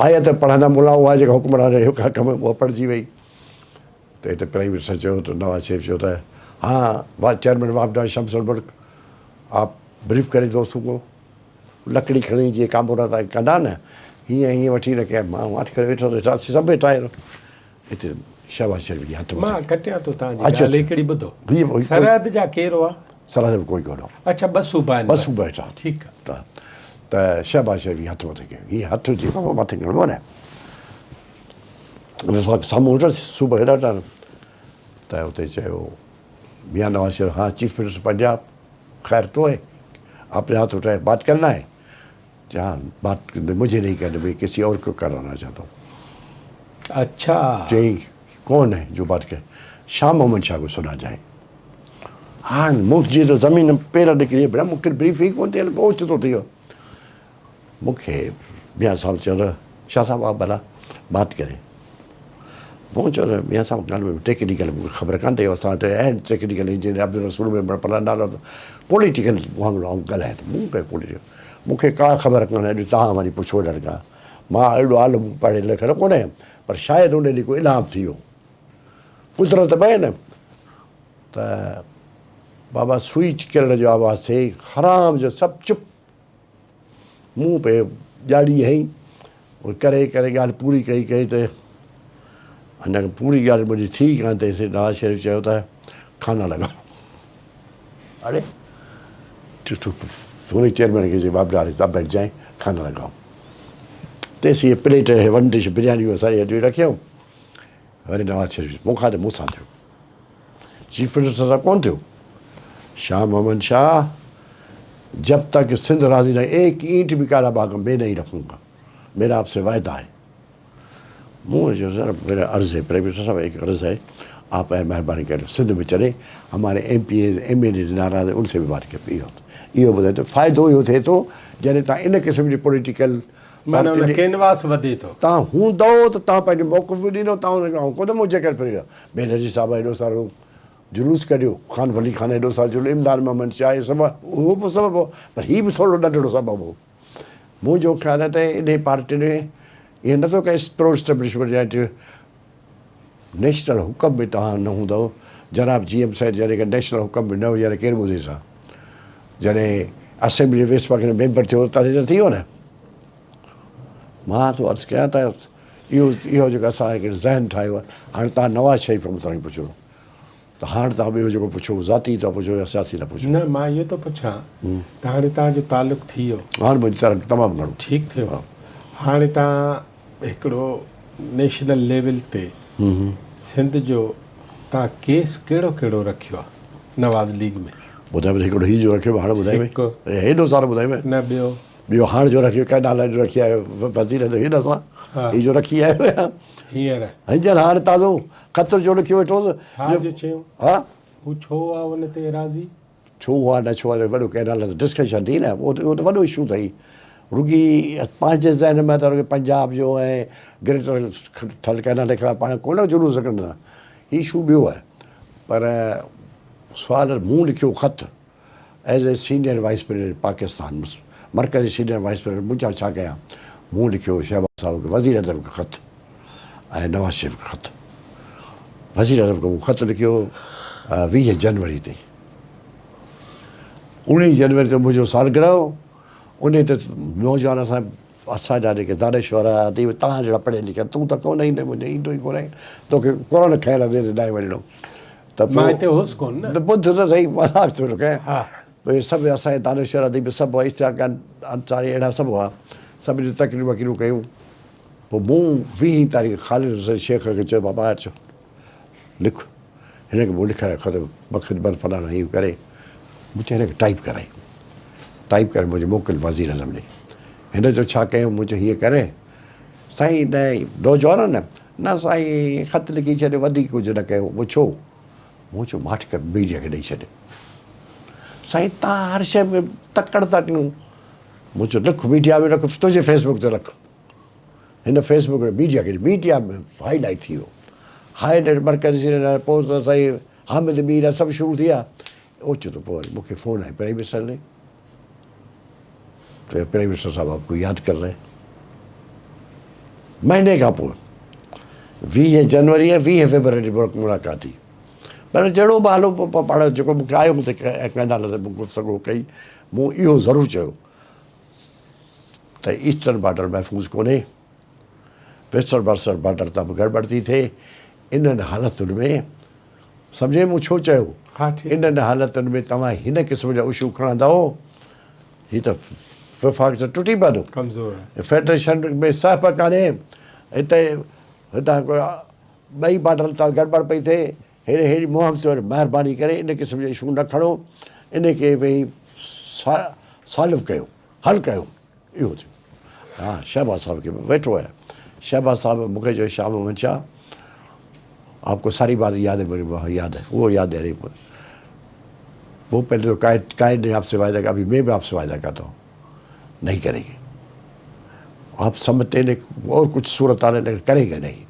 آيت پڙهندا ملا اها جيڪا حڪمران حق ۾ اها پڙهجي وئي ته هتي پرائم منسٽر چيو ته نواز شريف چيو ته ها چيئرمين واپڊا شمس الملڪ آپ بريف ڪري دوستون کو لڪڙي کڻي جيئن ڪانڀورا تائين ڪندا نه هيئن هيئن وٺي رکيا مان واٽ ڪري ويٺو هوس اسين سڀ ويٺا آهيون هتي شهباز شريف جي هٿ مان ڪٽيان ٿو تان جي ڳالهه هڪڙي ٻڌو سرحد جا ڪير هئا؟ سرحد ۾ ڪوئي ڪونه هو. اڇا ٻه صوبا آهن ٻه صوبا ويٺا ٺيڪ آ ته شهباز شريف جي هٿ مٿي ڪيو هي هٿ جيڪو مٿي کڻبو نه وفاق سامهون ويٺو صوبا هيڏا ويٺا ته اتي چيو ميان نواز شريف ها چيف منسٽر پنجاب خير تو هي آپ ني هاٿ اٺايا بات ڪرنا هي چي ها بات مجهي نهين ڪرني مين ڪسي اور کو ڪرانا چاهتا هون. اڇا. چيائين ڪون هي جو بات ڪري شاهه محمد شاهه کو سنا جائي. هاڻ منهنجي ته زمين پير نڪري ويا مون کي بريف ئي ڪونه ٿيل اوچتو ٿي ويو. مون کي ميان صاحب چيو ته شاهه صاحب آپ ڀلا بات ڪري. مون چيو ته ميان صاحب ڳالهه ۾ ٽيڪنيڪل مون کي خبر ڪانه اٿئي اسان وٽ آهن ٽيڪنيڪل انجنيئر عبدالرسول ميمڻ پلاڻ نالو پوليٽيڪل معاملو آئون ڳالهايان ٿو مون ڪيو پوليٽيڪل مون کي ڪا خبر ڪانه اڄ توهان وڃي پڇو انهن کان مان اهڙو عالم پڙهيل لکيل ڪونه آهيان پر شايد ان ڏينهن ڪو الهام ٿي ويو قدرت به آهي نه ته بابا سوئچ ڪرڻ جو آواز ٿئي حرام جو سڀ چپ منهن پئي ڄاڙي هنئي. پوء ڪري ڪري ڳالهه پوري ڪئي ڪئي ته اڃا پوري ڳالهه منهنجي ٿي ئي ڪانه تيسين نواز شريف چيو ته کانا لڳاؤ. اڙي سوني چيئرمين کي چيو باب ڊاري صاحب بيٺ جائين کانا لڳاؤ. تيسين هي پليٽ هي ون ڊش برياني اسان جي هيٺ رکيائون. وري نواز شريف مون کان ته مون سان ٿيو. چيف منسٽر سان ڪونه ٿيو. شاهه محمد شاهه جب تڪ سنڌ راضي نه ايڪ اينٽ به ڪالا باغ ۾ نهين رکون گا ميرا آپ سي وعده هي. مون چيو سر ميرا عرض هي پرائم منسٽر صاحب ايڪ عرض هي آپ مهرباني ڪري Sindh ۾ Chale هماري M P As M N As ناراض هين ان سي به بات ڪري اهو اهو ٻڌايو ته فائدو اهو ٿئي ٿو جڏهن تان ان قسم جي پوليٽيڪل معنيٰ ان ڪينواس وڌي ٿو. تان هوندؤ ته تان پنهنجو موقف به ڏيندؤ تان ان کي آئون ڪونه منهنجي ڪري ڦري ويو بينرجي صاحب ايڏو سارو جلوس ڪڍيو، خان ولي خان ايڏو سارو جلوس، امداد محمد شاهه اهي سڀ اهو به سبب هو پر هي به ٿورو ننڍڙو سبب هو. منهنجو خيال آهي ته انهي پارٽين ۾ ائين نٿو ڪنهن پرو اسٽيبلشمينٽ يا نيشنل حڪم به توهان نه هوندؤ جناب جي ايم سيد جڏهن نيشنل حڪم به نه هجي ته ڪير ٻڌيس ها جڏهن اسيمبلي ويسٽ پاڪستان ميمبر ٿيو تڏهن ته ٿي ويو نه مان ٿو عرض ڪيان ته اهو اهو جيڪو اسان هڪ ذهن ٺاهيو آهي هاڻي توهان نواز شريف متعلق پڇو ته هاڻ توهان ٻيو جيڪو پڇو ذاتي ٿا پڇو يا سياسي ٿا پڇو. نه مان اهو ٿو پڇان ته هاڻي توهان جو تعلق ٿي ويو. هاڻ منهنجو تعلق تمام گهڻو. ٺيڪ ٿيو هاڻي توهان هڪڙو نيشنل ليول تي سنڌ جو توهان ڪيس ڪهڙو ڪهڙو رکيو آهي نواز ليگ ۾. ٻڌايو ته هڪڙو هي جو رکيو هاڻ ٻڌايو هيڏو سارو ٻڌايو. نه ٻيو. ٻيو هاڻ جو رکيو ڪئنال جو رکي آيو وزير ته هن سان هي جو رکي آيو آهيان هينئر هينئر هاڻ تازو خط جو لکيو ويٺو هوس ڇا جو چيو ها هو ڇو آ ان تي راضي ڇو آ نه ڇو آ وڏو ڪئنال تي ڊسڪشن ٿي نه اهو ته وڏو اشو اٿئي رڳي پنهنجي ذهن ۾ ته رڳي پنجاب جو ۽ گريٽر ٿل ڪئنال خلاف پاڻ ڪونه جلوس ڪندا هي اشو ٻيو آهي پر سوال مون لکيو خط as a senior vice president Pakistan مرڪزي سينيئر وائيس پريزيڊنٽ مون چيو ڇا ڪيان مون لکيو شهباز صاحب کي وزير اعظم کي خط ۽ نواز شريف کي خط وزير اعظم کي مون خط لکيو 20 جنوري تي 19 جنوري تي منهنجو سالگرهه هو ان تي نوجوان اسان اسان جا جيڪي دانشور اديب تان جهڙا پڙهيل لکيل تون ته ڪونه ايندين منهنجي ايندو ئي ڪونه توکي قرآن خير ڏانهن وڃڻو ته پوء مان هتي هوس ڪونه نه. ته ٻڌ ته سهي مذاق ٿو ڪيان. ها. پوء سڀ اسان جا دانشور اديب سڀ هئا اشتياق انصاري اهڙا سڀ هئا. سڀني تقريرون وقريرون ڪيون. پوء مون ويهين تاريخ خالد حسين شيخ کي چيو بابا اچ لک. هن کي مون لکرايو خط بخدمت فلاڻا هيئن ڪري. مون چيو هن کي ٽائيپ ڪرائي. ٽائيپ ڪري منهنجي موڪل وزير اعظم ڏي. هن چيو ڇا ڪيم؟ مون چيو هيئن ڪري سائين نه نوجوانن نه سائين خط لکي ڇڏيو وڌيڪ ڪجهه نه ڪيو. مون ڇو؟ مون چيو ماٺ ڪر ميڊيا کي ڏئي ڇڏ. سائين تان هر شيء ۾ تڪڙ ٿا ڪيون. مون چيو لک ميڊيا ۾ رک تنهنجي فيس بڪ تي رک. هن فيس بڪ تي ميڊيا کي ميڊيا ۾ هائي لائيٽ ٿي ويو. هائي لائيٽ مرڪزي پوء ته سائين حامد مير سڀ شروع ٿي ويا. اوچتو پوء وري مون کي فون آئي پرائيم منسٽر ڏي ته پرائيم منسٽر صاحب آپ ڪو ياد ڪر رهي مهيني کان پوء 20 جنوري ۽ 20 فيبروري ملاقات ٿي پر جهڙو به حال هو پاڻ جيڪو مون کي آيو مون تي ڪئنال تي مون گفتگو ڪئي مون اهو ضرور چيو ته ايسٽرن بارڊر محفوظ ڪونهي ويسٽرن بارڊر بارڊر تان به گڙٻڙ ٿي ٿئي انهن حالتن ۾ سمجهي مون ڇو چيو؟ انهن حالتن ۾ توهان هن قسم جا اشو کڻندؤ، هي ته وفاق ته ٽٽي پوندو. فيڊريشن ۾ سهپ ڪانهي، هتي هتان ٻئي بارڊر تان گڙٻڙ پئي ٿئي، هيڏي هيڏي مهم ٿيو، مهرباني ڪري ان قسم جا اشو نه کڻو، ان کي ويهي سالو ڪيو، حل ڪيو. اهو ٿيو. ها شهباز صاحب کي ويٺو آهيان. شهباز صاحب مون کي چيو شاهه محمد شاهه آپ کو ساري بات ياد ہے مون ها ياد ہے وہ ياد ہے وہ پہلے تو قائد قائد نے آپ سے وعدہ کیا ابھی میں بھی آپ سے وعدہ کرتا ہوں نہیں کریں گے آپ سمجھتے ہیں اور کچھ صورت آنے لیکن کریں گے نہیں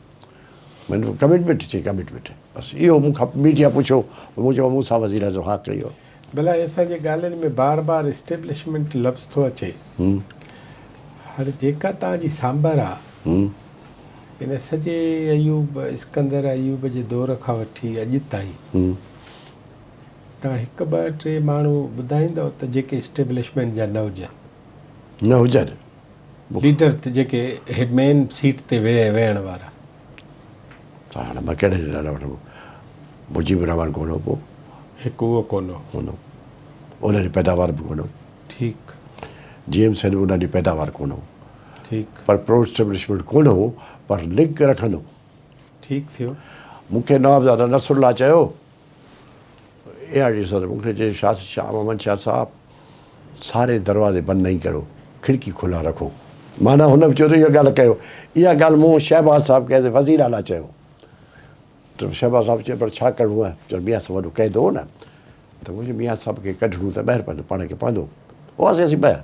میں نے کمٹمنٹ چاہیے کمٹمنٹ ہے بس اهو مون کان ميڊيا پڇيو مون چيو مون سان وزير اعظم ها ڪئي هو. ڀلا اسان جي ڳالهين ۾ بار بار اسٽيبلشمينٽ لفظ ٿو اچي. هاڻي جيڪا توهان جي سانڀر آ ان سڄي ايوب اسڪندر ايوب جي دور کان وٺي اڄ تائين توهان هڪ ٻه ٽي ماڻهو ٻڌائيندؤ ته جيڪي اسٽيبلشمينٽ جا نه هجن. نه هجن. ليڊر جيڪي مين سيٽ تي ويهڻ وارا. ته هاڻي مان ڪهڙي جي نالا وٺان مجيب الرحمان ڪونه هو پوء. هڪ اهو ڪونه هو. ڪونه هو. ان جي پيداوار به ڪونه هو. ٺيڪ. جي ايم سيد به ان جي پيداوار ڪونه هو. ٺيڪ. پر پرو اسٽيبلشمينٽ ڪونه هو پر لنڪ رکندو هو. ٺيڪ ٿيو. مون کي نوابزاده نصرالله چيو اي آر ڊي صدر مون کي چيو شاهه شاهه محمد شاهه صاحب ساري دروازي بند نہیں ڪرو کڙڪي کلا رکو معنيٰ هن به چيو ته اها ڳالهه ڪيو اها ڳالهه مون شهباز صاحب کي ايز اي وزير اعليٰ چيو ته شهباز صاحب چيو پر ڇا ڪرڻو آهي چيو ميان صاحب وڏو قيد هو نه ته مون چيو ميان صاحب کي ڪڍڻو ته ٻاهر پوندو پاڻ کي پوندو هئاسين اسين ٻه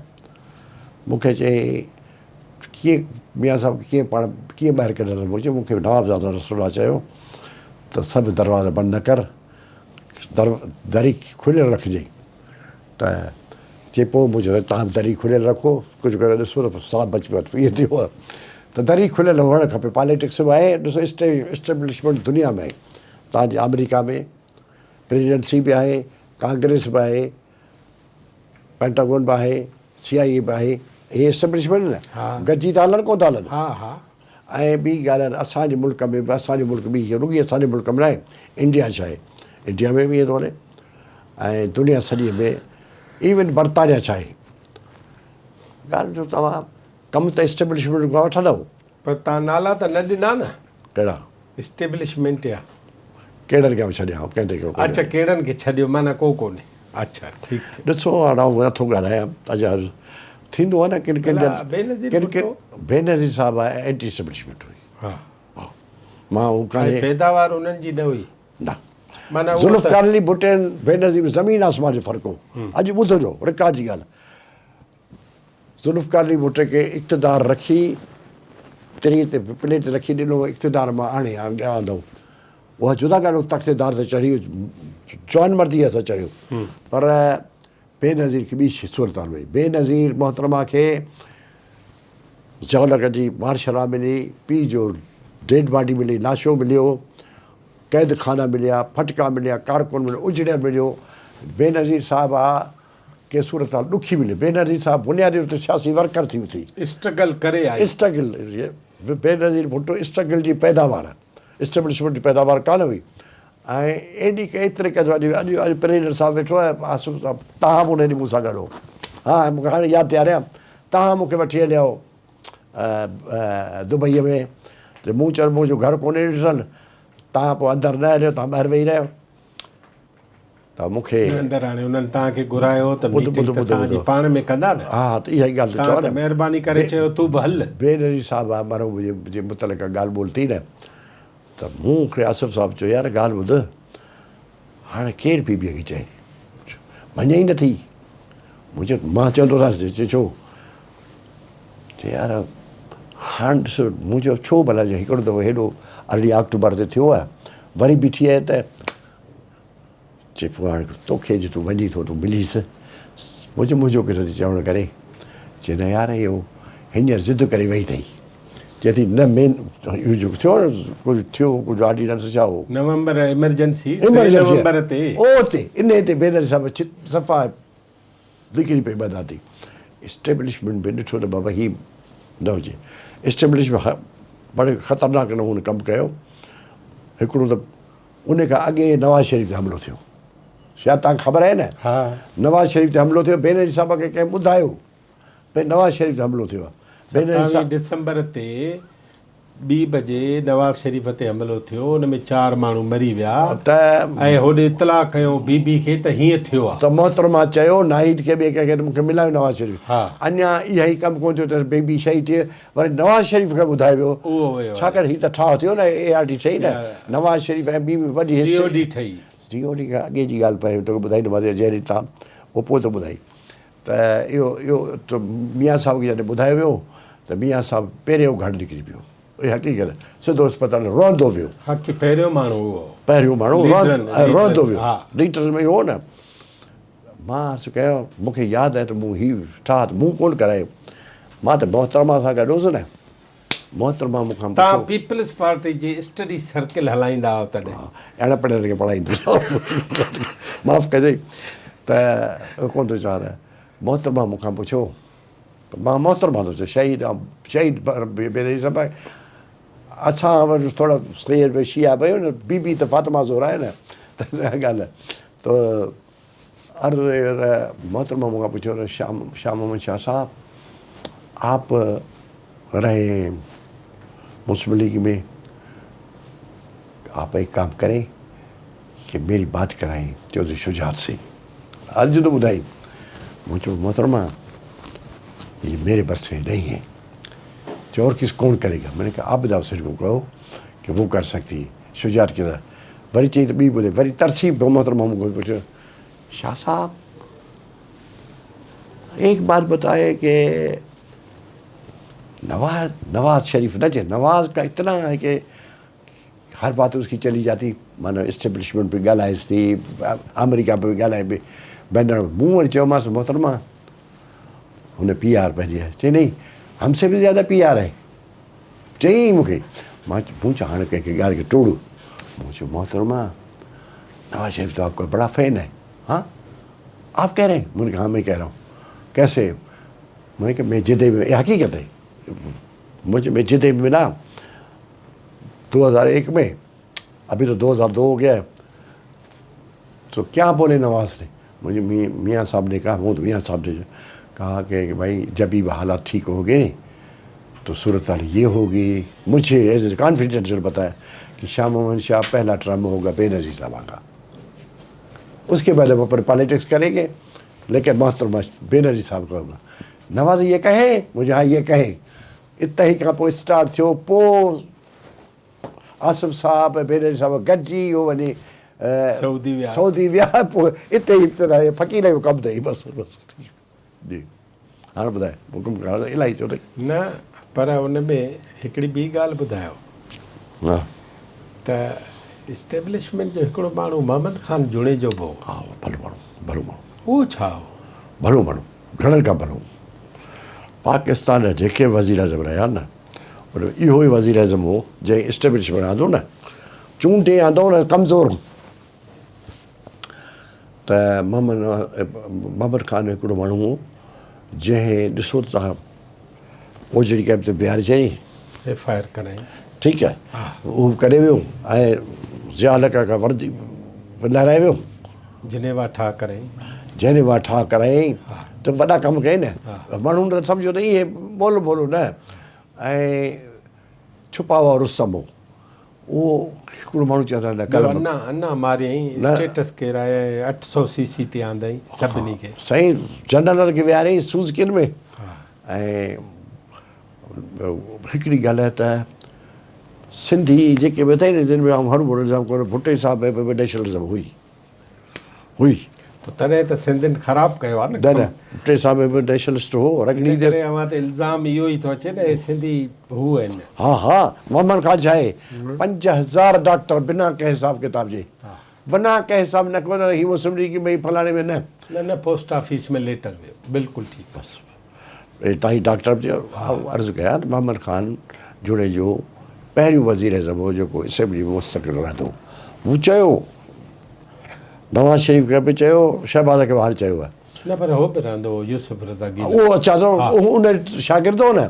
مون کي چيائين ڪيئن ميان صاحب کي ڪيئن پاڻ ڪيئن ٻاهر ڪڍندس مون چيو مون کي نوابزاده رسول الله چيو ته سڀ دروازا بند نه ڪر در دري کليل رکجي ته چي پوء مون چيو تان به دري کليل رکو ڪجهه ڪري ڏسو ته ساهه بچ ويو ائين ٿيو آهي ته دري کليل هئڻ کپي پاليٽڪس به آهي ڏسو اسٽيبلشمينٽ دنيا ۾ آهي تان جي آمريڪا ۾ پريزيڊنسي به آهي ڪانگريس به آهي پينٽاگون به آهي، سي آء اي به آهي، اهي اسٽيبلشمينٽ نه گڏجي ٿا هلن ڪونه ٿا هلن؟ ۽ ٻي ڳالهه اسان جي ملڪ ۾ به اسان جو ملڪ ٻي رڳي اسان جي ملڪ ۾ ناهي انڊيا ڇا آهي انڊيا ۾ به ائين ٿو هلي ۽ دنيا سڄي ۾ ايون برطانيا ڇا آهي ڳالهه جو توهان ڪم ته اسٽيبلشمينٽ کان وٺندؤ پر توهان نالا ته نه ڏنا نه. ڪهڙا؟ اسٽيبلشمينٽ جا. ڪهڙن کي آئون ڇڏيان ڪنهن تي ڪهڙو اڇا ڪهڙن کي ڇڏيو معنيٰ ڪو ڪونهي اڇا ٺيڪ ٿيو. ڏسو هاڻ آئون نٿو ڳالهايان اڇا ٿيندو آهي نه ڪن ڪن جا ڪن ڪن بينظير صاحب آهي اينٽي اسٽيبلشمينٽ هئي ها ها مان هو ڪانهي پيداوار انهن جي نه هئي نه معنيٰ ذوالفقار علي ڀٽي بينظير ۾ زمين آسمان جو فرق هو اڄ ٻڌجو رڪارڊ جي ڳالهه ذوالفقار علي ڀٽي کي اقتدار رکي تري تي پليٽ رکي ڏنو اقتدار مان آڻي آندو اها جدا ڳالهه هو تختيدار تي چڙهي جوان مرديء سان چڙهيو پر بينظير کي ٻي صورتحال هئي بينظير محترمه کي ضياء جي مارشل لا ملي پيء جو ڊيڊ باڊي ملي لاشو مليو قيد خانا مليا ڦٽڪا مليا ڪارڪن مليو اجڙيل مليو بينظير صاحب آ ڪي صورتحال ڏکي ملي. بينظير صاحب بنيادي طور تي سياسي ورڪر ٿي اٿي. اسٽرگل ڪري آئي. اسٽرگل بينظير ڀٽو اسٽرگل جي پيداوار اسٽيبلشمينٽ جي پيداوار ڪانه هئي ۽ ايڏي ايتري قدر اڄ اڄ اڄ پريزيڊنٽ صاحب ويٺو آهي آصف صاحب تهان به ان ڏينهن مون سان گڏ هو ها مون کي هاڻي ياد ڏياريان تهان مون کي وٺي هليا هو دبئيء ۾ ته مون چيو منهنجو گهر ڪونهي ڏٺل تهان پوء اندر نه هليو تهان ٻاهر ويهي رهيو. ته مون کي. نه اندر هاڻي انهن توهان کي گهرايو ته ميٽنگ ته توهان جي پاڻ ۾ ڪندا نه. ها ته اها ئي ڳالهه ٿو چوان نه. توهان ته مهرباني ڪري چيو تون به هل. بينظير صاحب مرحوم جي متعلق ڳالهه ٻولهه ٿي نه ته مون کي آصف صاحب چيو يار ڳالهه ٻڌ هاڻي ڪير بي بيء کي چئي؟ مڃي ئي نٿي. مون چيو مان چوندو رهيس چي ڇو؟ چي يار هاڻ ڏس مون چيو ڇو ڀلا جو هڪڙو دفعو هيڏو 18 آڪٽوبر تي ٿيو آهي وري بيٺي آهي ته چي پوء هاڻ توکي جي تون وڃين ٿو تون مليس. مون چيو منهنجو ڪٿي ٿي چوڻ ڪري. چي نه يار اهو هينئر ضد ڪري وئي اٿئي. چئي ٿي نه مين اهو جيڪو ٿيو نه ڪجهه ٿيو ڪجهه آرڊيننس ڇا هو. نومبر ايمرجنسي 3 نومبر تي. او تي انهي تي بينظير صاحب صفا نڪري پئي ٻڌان ٿي. اسٽيبلشمينٽ به ڏٺو ته بابا هي نه هجي. اسٽيبلشمينٽ بڙي خطرناڪ نموني ڪم ڪيو. هڪڙو ته ان کان اڳي نواز شريف تي حملو ٿيو. شايد توهان کي خبر آهي نه؟ نواز شريف تي حملو ٿيو، بينظير صاحب کي ڪنهن ٻڌايو ڀئي نواز شريف تي حملو ٿيو آهي. 27 ڊسمبر تي ٻي بجي نواز شريف تي حملو ٿيو، ان ۾ چار ماڻهو مري ويا ۽ هوڏي اطلاع ڪيو بي بي کي ته هيئن ٿيو آهي. ته محترمه چيو ناهيد کي ٻئي ڪنهن کي ته مون کي ملايو نواز شريف. اڃا اها ئي ڪم ڪونه ٿيو ته بي بي شهيد ٿي وري نواز شريف کي ٻڌايو ويو ڇاڪاڻ هي ته ٺاهه ٿيو نه اي آر ڊي ٺهي نه نواز شريف ۽ ٻي به وڏي سي او ڊي ٺهي. سي او ڊي کان اڳي جي ڳالهه پهرين توکي ٻڌائيندومانس جنهن ريت تان اهو پوء ٿو ٻڌائي ته اهو اهو ته ميان صاحب کي جڏهن ٻڌايو ويو ته ميان صاحب پهريون گهڙ نڪري پيو اها حقيقت سڌو اسپتال روئندو ويو. حق پهريون ماڻهو اهو هو. پهريون ماڻهو روئندو ويو ليڊرن ۾ اهو هو نه. مان عرض ڪيو، مون کي ياد آهي ته مون هي ٺاهه ته مون ڪونه ڪرايو، مان ته محترمه سان گڏ هوس نه، محترمه مون کان پڇيو. توهان پيپلز پارٽي جي اسٽڊي سرڪل هلائيندا هئا تڏهن؟ ها، اڻ پڙهيلن کي پڙهائيندو هوس. معاف ڪجئي ته ڪونه ٿو چوان ته محترمه مون کان پڇيو ته مان محترمه ٿو چوان شهيد شهيد بينظير صاحب اسان وٽ ٿورا سيد شيعا به آهيون نه، بي بي ته فاطمه زهره آهي نه ته ڳالهه ته عرض اهو ته محترمه مون کان پڇيو ته شاهه محمد شاهه صاحب آپ رهي هين مسلم ليگ ۾ آپ ايڪ ڪام ڪرين ڪي ميري بات ڪرائين چوڌري شجاعت سي عرض ٿو ٻڌائين مون چيو محترمه يي ميري بس ۾ نهين هي چيو اور ڪس ڪون ڪري گا مين ني ڪها آپ جاؤ سر کو ڪهو ڪي وو ڪر سڪتي هي شجاعت ڪي وري چئي ته ٻي ٻڌي وري ترسي پيو محترمه مون کان پڇيو شاهه صاحب ايڪ بات بتائي ڪي نواز نواز شريف نه چئي نواز کا اتنا هي ڪي هر بات اس ڪي چلي جاتي معنيٰ اسٽيبلشمينٽ به ڳالهائيس ٿي آمريڪا به ڳالهائي به بينر مون وري چيومانس محترمه هن پي آر پنهنجي چئي نہیں هم سي به زياده پي آر هي چيائين مون کي، مان مون چيو هاڻي ڪنهن کي ڳالهه کي ٽوڙ. مون چيو محترمه نواز شريف تو آپ کا بڙا فين هي. هان آپ ڪهه رهي هين؟ مون کي ها مين ڪهه رها هون. ڪيسي؟ مون کي مين جدي ۾ اها حقيقت هي. مون چيو مين جدي ۾ ملا 2001 ۾ ابھی تو 2002 هو گيا هي. تو ڪيا بولي نواز ني؟ مون چيو ميان صاحب ني ڪها مون ته ميان صاحب ني ڪها ڪي ڀائي جب هي حالات ٺيڪ هونگي تو صورت حال يه هوگي مجهي ايز اي ڪانفيڊنشل بتايا ڪي شاهه محمد شاهه پهلا ٽرم هوگا بي نظير صاحبه کا اس ڪي بعد هم اپني پاليٽڪس ڪرين گي ليڪن محترمه بي نظير صاحب کا هوگا نواز يه ڪهي مجهي ها يه ڪهي اتهي کان پوء اسٽارٽ ٿيو پوء آصف صاحب ۽ بينظير صاحب گڏجي اهو وڃي سعودي ويا سعودي ويا پوء اتي ئي ابتدا فقير جو ڪم اٿئي بس بس جي هاڻ ٻڌاء حڪم ڪر الاهي چيو اٿئي. نه پر ان ۾ هڪڙي ٻي ڳالهه ٻڌايو ها ته اسٽيبلشمينٽ جو هڪڙو ماڻهو محمد خان جوڻيجو به هو. ها ڀلو ماڻهو ڀلو ماڻهو. اهو ڇا هو؟ ڀلو ماڻهو گهڻن کان ڀلو. پاڪستان جا جيڪي به وزيراعظم رهيا نه ان ۾ اهو ئي وزيراعظم هو جنهن اسٽيبلشمينٽ آندو نه چونڊي آندو نه ڪمزور ته محمد محمد خان هڪڙو ماڻهو هو جنهن ڏسو ته تهان اوجڙي ڪئمپ تي بيهاري ڇڏي ايف I R ڪرائي ٺيڪ آهي اهو به ڪري ويو ۽ ضياء الحق کان وردي لهرائي ويو جنيوا ٺاهه ڪرايائين. جنيوا ٺاهه ڪرايائين ته وڏا ڪم ڪيائين نه. ماڻهن نه سمجهيو ته اهي مول ڀولو نه ۽ ڇپا هئا رستم هو. اهو هڪڙو ماڻهو چوندا نه ٻيو قلم انا انا ماريائين نه اسٽيٽس ڪيرايائين 800 سي سي تي آندائين سڀني کي. سائين جنرلن کي ويهاريائين سوزڪين ۾ ۽ هڪڙي ڳالهه ته سنڌي جيڪي به اٿئي نه جن ۾ آئون هروڀرو الزام ڪونه ڀٽي صاحب ۾ به نيشنلزم هئي هئي. پوء تڏهن ته سنڌين خراب ڪيو آهي نه نه نه ڀٽي صاحب به نيشنلسٽ هو رڳڙي ان ڪري اوهان تي الزام اهو ئي ٿو اچي نه اهي سنڌي هو آهن. ها ها محمد خان ڇا آهي 5000 ڊاڪٽر بنا ڪنهن حساب ڪتاب جي بنا ڪنهن حساب نه ڪو نه هي مسلم ليگ ۾ فلاڻي ۾ نه. نه نه پوسٽ آفيس ۾ ليٽر ويو بلڪل ٺيڪ. بس تائين ڊاڪٽر به آئون عرض ڪيان ته محمد خان جوڻيجو پهريون وزيراعظم هو جيڪو اسيمبلي ۾ مستقل رهندو. مون چيو نواز شريف کي به چيو شهباز کي به هاڻ چيو آهي. نه پر هو به رهندو هو يوسف رضا گيلاني. اهو اڇا ته ان شاگرد هو نه.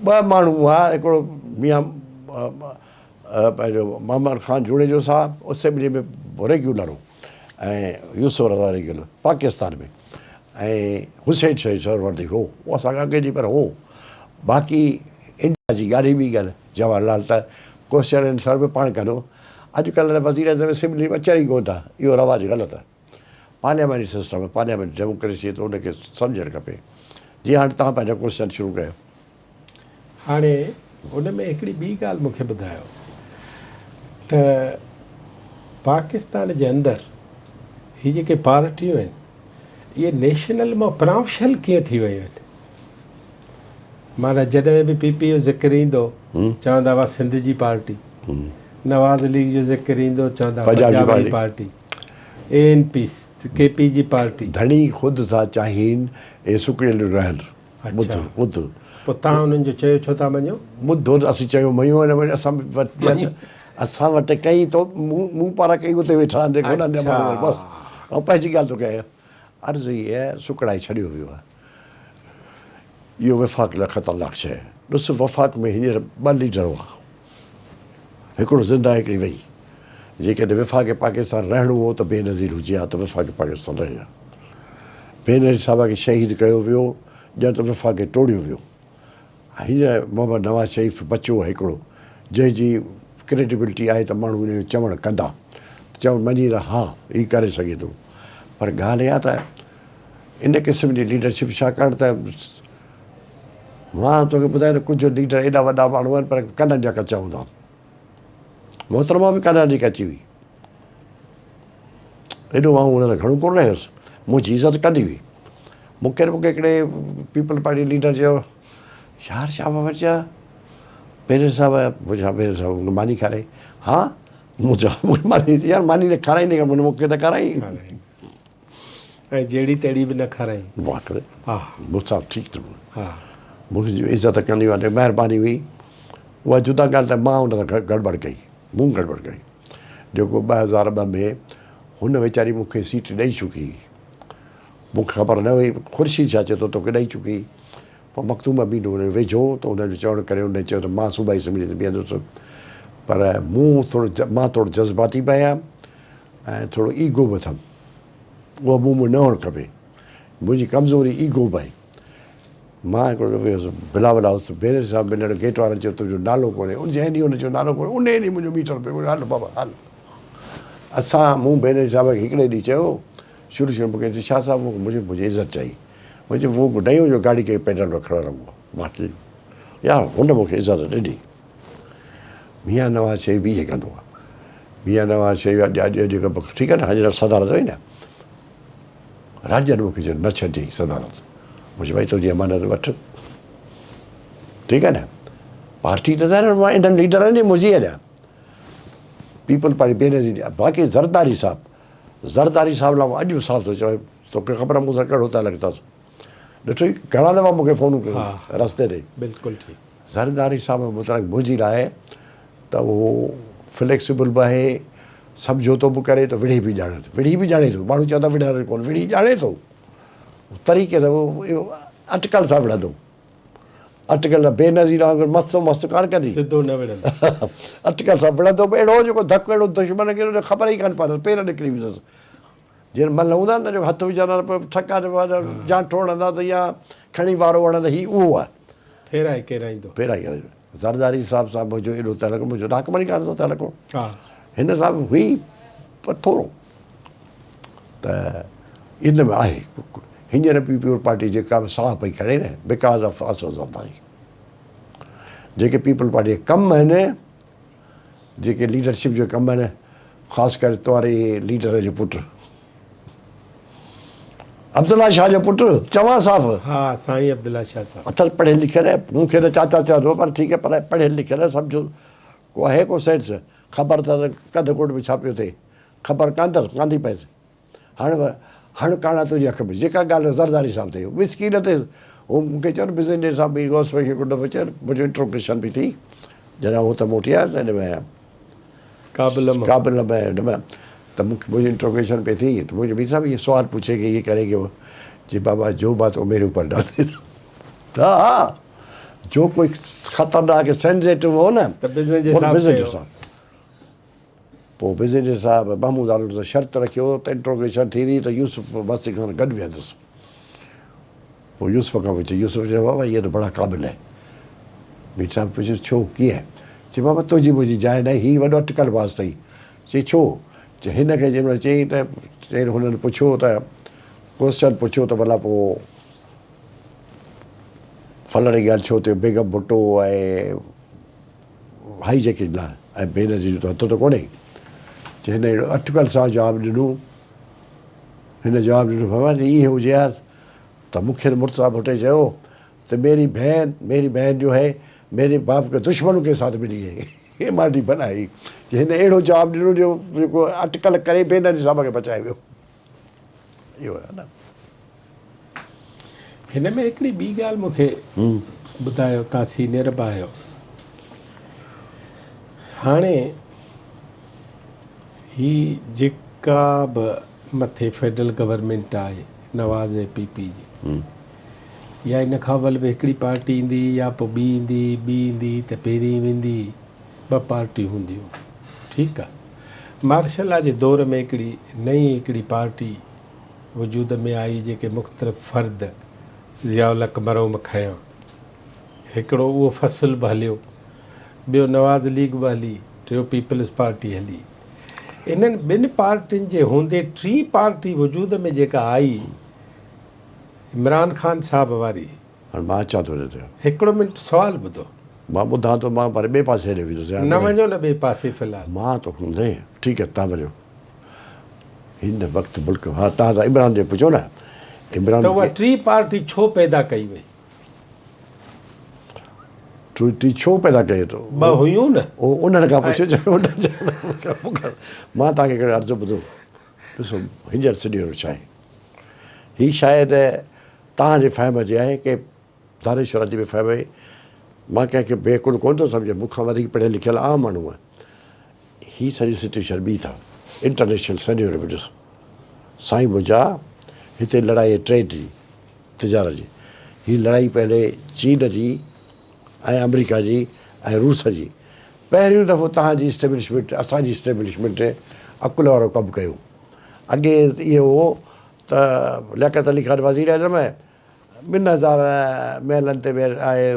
ٻه ماڻهو هئا هڪڙو ميان پنهنجو محمد خان جوڻيجو صاحب اسيمبلي ۾ ريگيولر هو ۽ يوسف رضا ريگيولر پاڪستان ۾ ۽ حسين شهيد سهروردي هو اهو اسان کان اڳي جي پر هو باقي انڊيا جي ڳالهه ئي ٻي ڳالهه جواهر لال ته ڪوئسچن آنسر به پاڻ ڪندو اڄ ڪلهه ته وزير اعظم اسيمبلي ۾ اچن ئي ڪونه ٿا اهو رواج غلط آهي پارلياماني سسٽم آهي پارلياماني ڊيموڪريسي ته ان کي سمجهڻ کپي جي هاڻي توهان پنهنجا ڪوئسچن شروع ڪيو. هاڻي ان ۾ هڪڙي ٻي ڳالهه مون کي ٻڌايو ته پاڪستان جي اندر هي جيڪي پارٽيون آهن اهي نيشنل مان پراونشل ڪيئن ٿي ويون آهن؟ معنيٰ جڏهن به پي پي جو ذڪر ايندو چوندا هئا سنڌ جي پارٽي، نواز ليگ جو ذڪر ايندو چوندا هئا پنجاب جي party, A N P, K P جي پارٽي. ڌڻي خود ٿا چاهين اهي سڪڙيل رهن. ٻڌ ٻڌ. پوء توهان انهن جو چيو ڇو ٿا مڃو؟ ٻڌو ته اسين چيو مڃو نه مڃو اسان وٽ اسان وٽ ڪئين تو مون پارا ڪئين اتي ويٺا آهن جيڪو انهن جا ماڻهو آهن بس آئون پنهنجي ڳالهه ٿو ڪيان عرض هي سڪڙائي ڇڏيو ويو آهي اهو وفاق لاء خطرناڪ شيء آهي ڏس وفاق ۾ هينئر ٻه ليڊر هئا هڪڙو زنده هڪڙي وئي. جيڪڏهن وفاق پاڪستان رهڻو هو ته بينظير هجي ها ته وفاق پاڪستان رهي ها. بينظير صاحبه کي شهيد ڪيو ويو ڄڻ ته وفاق کي ٽوڙيو ويو. هينئر محمد نواز شريف بچيو هڪڙو جنهن جي ڪريڊيبلٽي آهي ته ماڻهو ان جو چوڻ ڪندا چوڻ مڃي ته ها هي ڪري سگهي ٿو پر ڳالهه اها ته ان قسم جي ليڊرشپ ڇاڪاڻ ته مان توکي ٻڌايان ته ڪجهه ليڊر ايڏا وڏا ماڻهو آهن پر ڪنن جا ڪچا هوندا آهن. محترمه به ڪنن جي ڪچي هئي. ايڏو آئون هن سان گهڻو ڪونه رهيس. منهنجي عزت ڪندي هئي. مون کي مون کي هڪڙي پيپلز پارٽي ليڊر چيو يار شاهه محمد چيا بينظير صاحب مون چيو بينظير صاحب مون کي ماني کارائي ها مون چيو مون کي ماني يار ماني نه کارائي نه مون کي ته کارائي. ۽ جهڙي تهڙي به نه کارائين. واھ ڪري ها مون سان ٺيڪ ٿو ها مون کي عزت ڪندي هئي مهرباني هئي اها جدا ڳالهه ته مان ان سان گڙٻڙ ڪئي مون گڙٻڙ ڪئي جيڪو 2002 ۾ هن ويچاري مون کي سيٽ ڏئي چڪي هئي مون کي خبر نه هئي خورشيد شاهه چيو ته توکي ڏئي چڪي پوء مخدوم امين هن جو ويجهو هو ته هن جو چوڻ ڪري هن چيو ته مان صوبائي اسيمبلي تي بيهندس پر مون ٿورو مان ٿورو جذباتي به آهيان ۽ ٿورو ايگو به اٿم اها مون ۾ نه هئڻ کپي. منهنجي ڪمزوري ايگو به آهي. مان هڪڙو دفعو ويس بلاول هائوس ته بينظير صاحب ملڻ گيٽ وارن چيو تنهنجو نالو ڪونهي. ان جنهن ڏينهن هن چيو نالو ڪونهي انهيء ڏينهن منهنجو ميٽر پيو هل بابا هل. اسان مون بينظير صاحب کي هڪڙي ڏينهن چيو شروع شروع مون کي چيو شاهه صاحب مون کي منهنجي عزت چاهي. مون چيو وو نئين جو گاڏي کي پيڊل ۾ کڙو رهون باقي يار هن مون کي عزت ڏني. ميان نواز شريف به ائين ڪندو آهي. ميان نواز شريف اڄ اڄ اڄ ٺيڪ آهي نه هينئر صدارت هئي نه راڄن مون کي چيو نه ڇڏجئين صدارت. مون چيو ڀائي تنهنجي امانت وٺ ٺيڪ آهي نه پارٽي ته ظاهر آهي انهن ليڊرن جي منهنجي آهي نه پيپلز پارٽي بينظير باقي زرداري صاحب زرداري صاحب لاء اڄ به صاف ٿو چوان توکي خبر آهي مون سان ڪهڙو تعلق اٿس ڏٺو گهڻا دفعا مون کي فونون ڪيون رستي تي بلڪل ٺيڪ زرداري صاحب متعلق منهنجي راء ته اهو فليڪسبل به آهي، سمجهوتو به ڪري ته وڙهي به ڄاڻي ٿو، وڙهي به ڄاڻي ٿو، ماڻهو چوندا وڙهڻ ڪونه، وڙهي ڄاڻي ٿو، طريقي سان اهو اٽڪل سان وڙهندو، اٽڪل سان بينظير وانگر مستو مست ڪانه ڪندي، سڌو نه وڙهندو، اٽڪل سان وڙهندو به اهڙو جيڪو ڌڪ اهڙو دشمن کي خبر ئي ڪانه پوندس، پير نڪري ويندس. جن مهل هوندا آهن نه جو هٿ وجهندا ته پوء ٺڪا جانٺو هڻندا ته يا کڻي وارو هڻندا هي اهو آهي. ڦيرائي ڪيرائيندو. ڦيرائي ڪيرائيندو. زرداري صاحب سان منهنجو ايڏو تعلق منهنجو ڊاڪ مني خان سان تعلق هو. ها. هن سان به هئي پر ٿورو ته ان ۾ آهي. هينئر به پيپلز پارٽي جيڪا به ساهه پئي کڻي نه because of Asif Zardari. جيڪي پيپلز پارٽي جا ڪم آهن جيڪي ليڊرشپ جا ڪم آهن خاص ڪري تواري ليڊر جو پٽ عبدالله شاهه جو پٽ چوان صاف ها سائين عبدالله شاهه صاحب اٿل پڙهيل لکيل آهي مون کي ته چاچا چوندو پر ٺيڪ آهي پر پڙهيل لکيل آهي سمجهو ڪو آهي ڪو سينس خبر اٿس ڪنڌ ڪوٽ ۾ ڇا پيو ٿئي خبر ڪانه اٿس ڪانه ٿي پئيس هڻ هڻ ڪاڻا تنهنجي اک ۾ جيڪا ڳالهه زرداري صاحب تي مسڪين تي هو مون کي چيو نه بزنجي صاحب به غوث بخش هڪ دفعو چيو منهنجو انٽروگيشن به ٿي جڏهن هو ته موٽي آيس هن ۾ ڪابل ۾ ڪابل ۾ هن ۾ ته مون کي منهنجي انٽروگيشن پئي ٿي ته منهنجو مير صاحب یہ سوال پوڇي گي یہ ڪري گي چي بابا جو بات وہ میرے اوپر ڊال دینا ها ها جو کوئی خطرناڪ سينسيٽو هو نه ته بزنجي صاحب پوء بزنجي صاحب محمود عالم سان شرط رکيو ته انٽروگيشن ٿيندي ته يوسف مستي سان گڏ ويهندس. پوء يوسف کان پڇيو، يوسف چيو بابا هيء ته بڙا قابل هي. مير صاحب پڇيس ڇو ڪيئن؟ چي بابا تنهنجي منهنجي جاء ناهي، هي وڏو اٽڪل باز اٿئي. چي ڇو؟ چي هن کي جنهن مهل چيائين ته چيائين هنن پڇيو ته ڪوئسچن پڇيو ته ڀلا پوء فلاڻي ڳالهه ڇو ٿيو بيگم ڀٽو ۽ هائي جيڪي لاء ۽ بينظير جو ته هٿ ته ڪونهي. چي هن اهڙو اٽڪل سان جواب ڏنو. هن جواب ڏنو بابا جي ائين هجي ها ته مون کي مرتضيٰ ڀٽي چيو ته ميري بهن ميري بهن جو هي ميري باپ ڪي دشمنون ڪي ساٿ ملي هي ايم آر ڊي بنائي. چي هن اهڙو جواب ڏنو جو جيڪو اٽڪل ڪري بينظير صاحب کي بچائي ويو. اهو آهي نه. هن ۾ هڪڙي ٻي ڳالهه مون کي ٻڌايو توهان سينيئر به آهيو هاڻي هي جيڪا به مٿي فيڊرل گورنمينٽ آهي نواز ۽ پي پي جي يا ان کان اول به هڪڙي پارٽي ايندي يا پوء ٻي ايندي ٻي ايندي ته پهرين ويندي ٻه پارٽيون هونديون ٺيڪ آ مارشل لا جي دور ۾ هڪڙي نئين هڪڙي پارٽي وجود ۾ آئي جيڪي مختلف فرد ضياء الحق مرحوم کنيا. هڪڙو اهو فصل به هليو، ٻيو نواز ليگ به هلي، ٽيو پيپلز پارٽي هلي. انهن ٻن پارٽين جي هوندي ٽين پارٽي وجود ۾ جيڪا آئي عمران خان صاحب واري. هاڻي مان اچان ٿو ان تي. هڪڙو منٽ سوال ٻڌو. مان ٻڌان ٿو مان پر ٻئي پاسي هليو ويندس. نه وڃو نه ٻئي پاسي في الحال. مان تو هوندي ٺيڪ آهي تان وڃو. هن وقت ملڪ ها تان ته عمران جي پڇو نه عمران ته اها ٽي پارٽي ڇو پيدا ڪئي وئي؟ ٽي ڇو پيدا ڪئي ته ٻه هيون نه او انهن کان پڇو مان توهان کي هڪڙو عرض ٻڌو ڏسو هينئر سنيور ڇا آهي هي شايد توهان جي فهم جي آهي ڪي دانشور جي به فهم آهي مان ڪنهن کي بي عقل ڪونه ٿو سمجهان مون کان وڌيڪ پڙهيل لکيل عام ماڻهو آهن هي سڄي سچويشن ٻي اٿا انٽرنيشنل سينيور ۾ ڏسو سائين منهنجا هتي لڙائي ٽريڊ جي تجارت جي هي لڙائي پهلي چين جي ۽ آمريڪا جي ۽ روس جي پهريون دفعو تهان جي اسٽيبلشمينٽ اسان جي اسٽيبلشمينٽ عقل وارو ڪم ڪيو اڳي اهو هو ته لياقت علي خان وزير اعظم 2000 ميلن تي آهي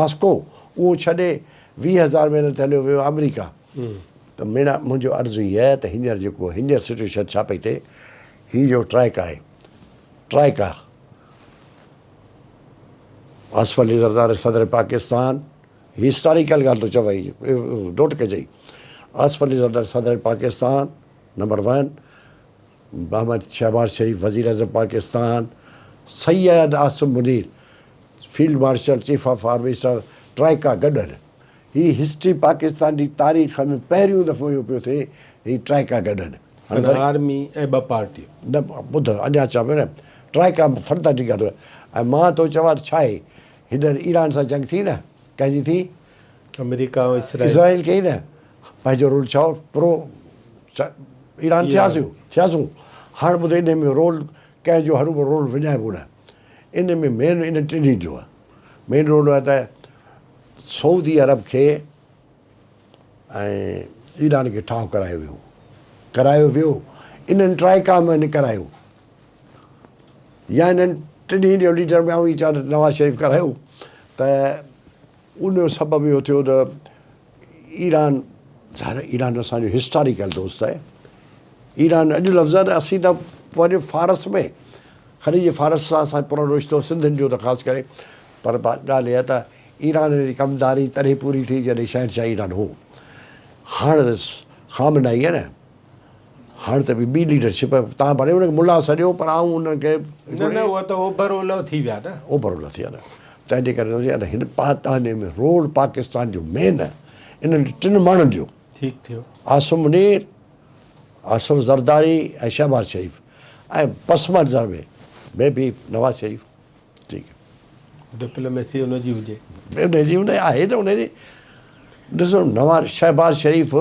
ماسڪو اهو ڇڏي 20,000 ميلن تي هليو ويو آمريڪا ته ميڻا منهنجو عرض هي آهي ته هينئر جيڪو هينئر سچويشن ڇا پئي ٿئي هي جو ٽرائڪ آهي ٽرائڪا آصف علي زرداري صدر پاڪستان هي هسٽاريڪل ڳالهه ٿو چوان هي نوٽ ڪجي آصف علي زرداري صدر پاڪستان نمبر ون محمد شهباز شريف وزيراعظم Pakistan, Syed Asim Munir field marshal chief of army staff troika گڏ آهن. هي هسٽري پاڪستان جي تاريخ ۾ پهريون دفعو اهو پيو ٿئي هي ٽرائيڪا گڏ آهن. هاڻي آرمي ۽ ٻه پارٽيون. نه ٻڌ اڃا اچان پيو نه ٽرائيڪا فرد جي ڳالهه ۽ مان ٿو چوان ته ڇا آهي هن ايران سان جنگ ٿي نه ڪنهن جي ٿي؟ آمريڪا ۽ اسرائيل. اسرائيل ڪئي نه پنهنجو رول ڇا هو پرو ايران ٿياسون ٿياسون هاڻ ٻڌ انهي ۾ رول ڪنهن جو هروڀرو رول وڃائبو نه انهي ۾ مين انهن ٽنهي جو آهي مين رول آهي ته سعودي عرب کي ۽ ايران کي ٺاهه ڪرايو ويو ڪرايو ويو انهن ٽرائيڪا ۾ نه ڪرايو يا انهن ٽنهي جو ليڊر ۾ آئون چوان ته نواز شريف ڪرايو ته ان جو سبب اهو ٿيو ته ايران ظاهر آهي ايران اسان جو هسٽاريڪل دوست آهي. ايران اڄ لفظ آهي ته اسين ته پنهنجي فارس ۾ خليج فارس سان اسان جو پراڻو رشتو سنڌين جو ته خاص ڪري پر ڳالهه اها ته ايران جي ڪمداري تڏهن پوري ٿي جڏهن شهنشاهه ايران هو. هاڻ ته خامنائي آهي نه هاڻ ته ٻي ليڊرشپ آهي توهان ڀلي ان کي ملا سڏيو پر آئون انهن کي نه نه اها ته اوڀر اولهه ٿي ويا نه. اوڀر اولهه ٿي ويا نه تنهن جي ڪري ٿو چيان هن پاتاني ۾ رول پاڪستان جو مين انهن ٽن ماڻهن جو ٺيڪ ٿيو. عاصم منير، آصف زرداري ۽ شهباز شريف ۽ پس منظر ۾ مي بي نواز شريف ٺيڪ. ڊپلوميسي ان جي هجي. ان جي ان آهي ته ان جي ڏسو نواز شهباز شريف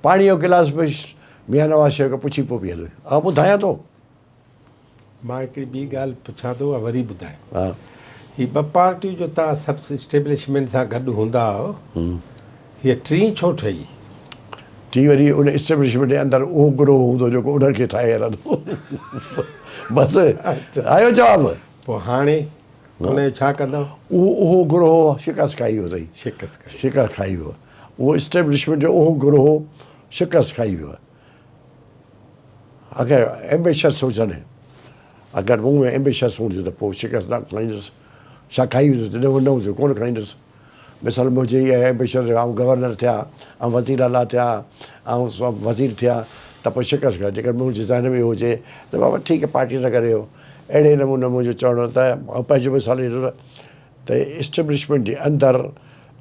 پاڻي جو گلاس به ميان نواز شريف کان پڇي پوء پيئندو آئون ٻڌايان ٿو. مان هڪڙي ٻي ڳالهه پڇان ٿو اها وري ٻڌايو. هي ٻه پارٽيون جو توهان سڀ اسٽيبلشمينٽ سان گڏ هوندا آهو هيء ٽين ڇو ٺهي؟ ٽين وري ان اسٽيبلشمينٽ جي اندر اهو گروهه هوندو جيڪو انهن کي ٺاهي هلندو بس آيو جواب. پوء هاڻي ان جو ڇا ڪندؤ؟ اهو اهو گروهه شڪست کائي ويو اٿئي. شڪست کائي. شڪست کائي ويو. اهو اسٽيبلشمينٽ جو اهو گروهه شڪست کائي ويو. اگر ايمبيشس هجن، اگر مون ۾ ايمبيشس هونديون ته پوء شڪست نه کائيندس. ڇا کائي ويندس؟ نه نه هونديون ڪونه کائيندس. مثال منهنجي اها ايمبيشن آئون گورنر ٿيان، آئون وزير اعليٰ ٿيان، آئون وزير ٿيان ته پوء شڪست کائي. جيڪر منهنجي ذهن ۾ اهو هجي ته بابا ٺيڪ آهي پارٽي سان گڏ اهو اهڙي نموني منهنجو چوڻ هو ته آئون پنهنجو مثال ڏيندس ته اسٽيبلشمينٽ جي اندر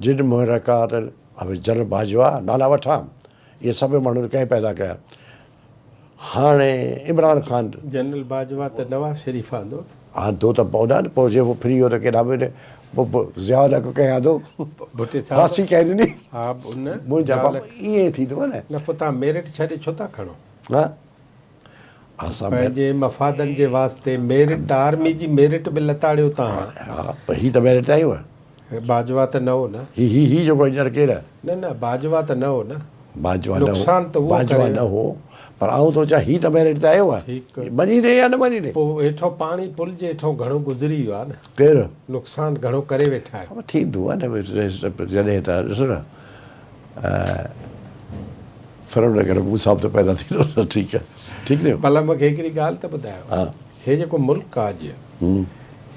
جن محرڪات جنرل باجوا نالا وٺان اهي سڀ ماڻهن ڪنهن پيدا ڪيا؟ هاڻي عمران خان. جنرل باجوا ته نواز شريف آندو. آندو ته پوء نه پوء جي هو ڦري ويو ته ڪيڏانهن به پوء ضياء الحق ڪنهن آندو؟ ڀٽي صاحب. ڦاسي ڪنهن ڏني؟ ها ان منهنجا بابا ائين ٿيندو آهي نه. نه پوء توهان ميرٽ ڇڏي ڇو ٿا کڻو؟ ها اسان پنهنجي مفادن جي واسطي ميرٽ آرمي جي ميرٽ به لتاڙيو توهان. ها پر هي ته ميرٽ تي آيو آهي. باجوا ته نه هو نه. هي هي هي جيڪو هينئر ڪير آهي؟ نه نه باجوا ته نه هو نه. باجوا نه هو. نقصان ته اهو باجوا نه هو پر آئون ٿو چوان هي ته ميرٽ تي آيو آهي. ٺيڪ. مڃيندي يا نه مڃيندي. پوء هيٺون پاڻي پل جي هيٺون گهڻو گذري ويو آهي نه. ڪير؟ نقصان گهڻو ڪري ويٺا آهيو. بابا ٿيندو آهي نه جڏهن ته ڏسو نه فرعون جي گهر موسيٰ به ته پيدا ٿيندو نه ٺيڪ آهي ٺيڪ ٿيو. ڀلا مون کي هڪڙي ڳالهه ته ٻڌايو. ها. هي جيڪو ملڪ آ اڄ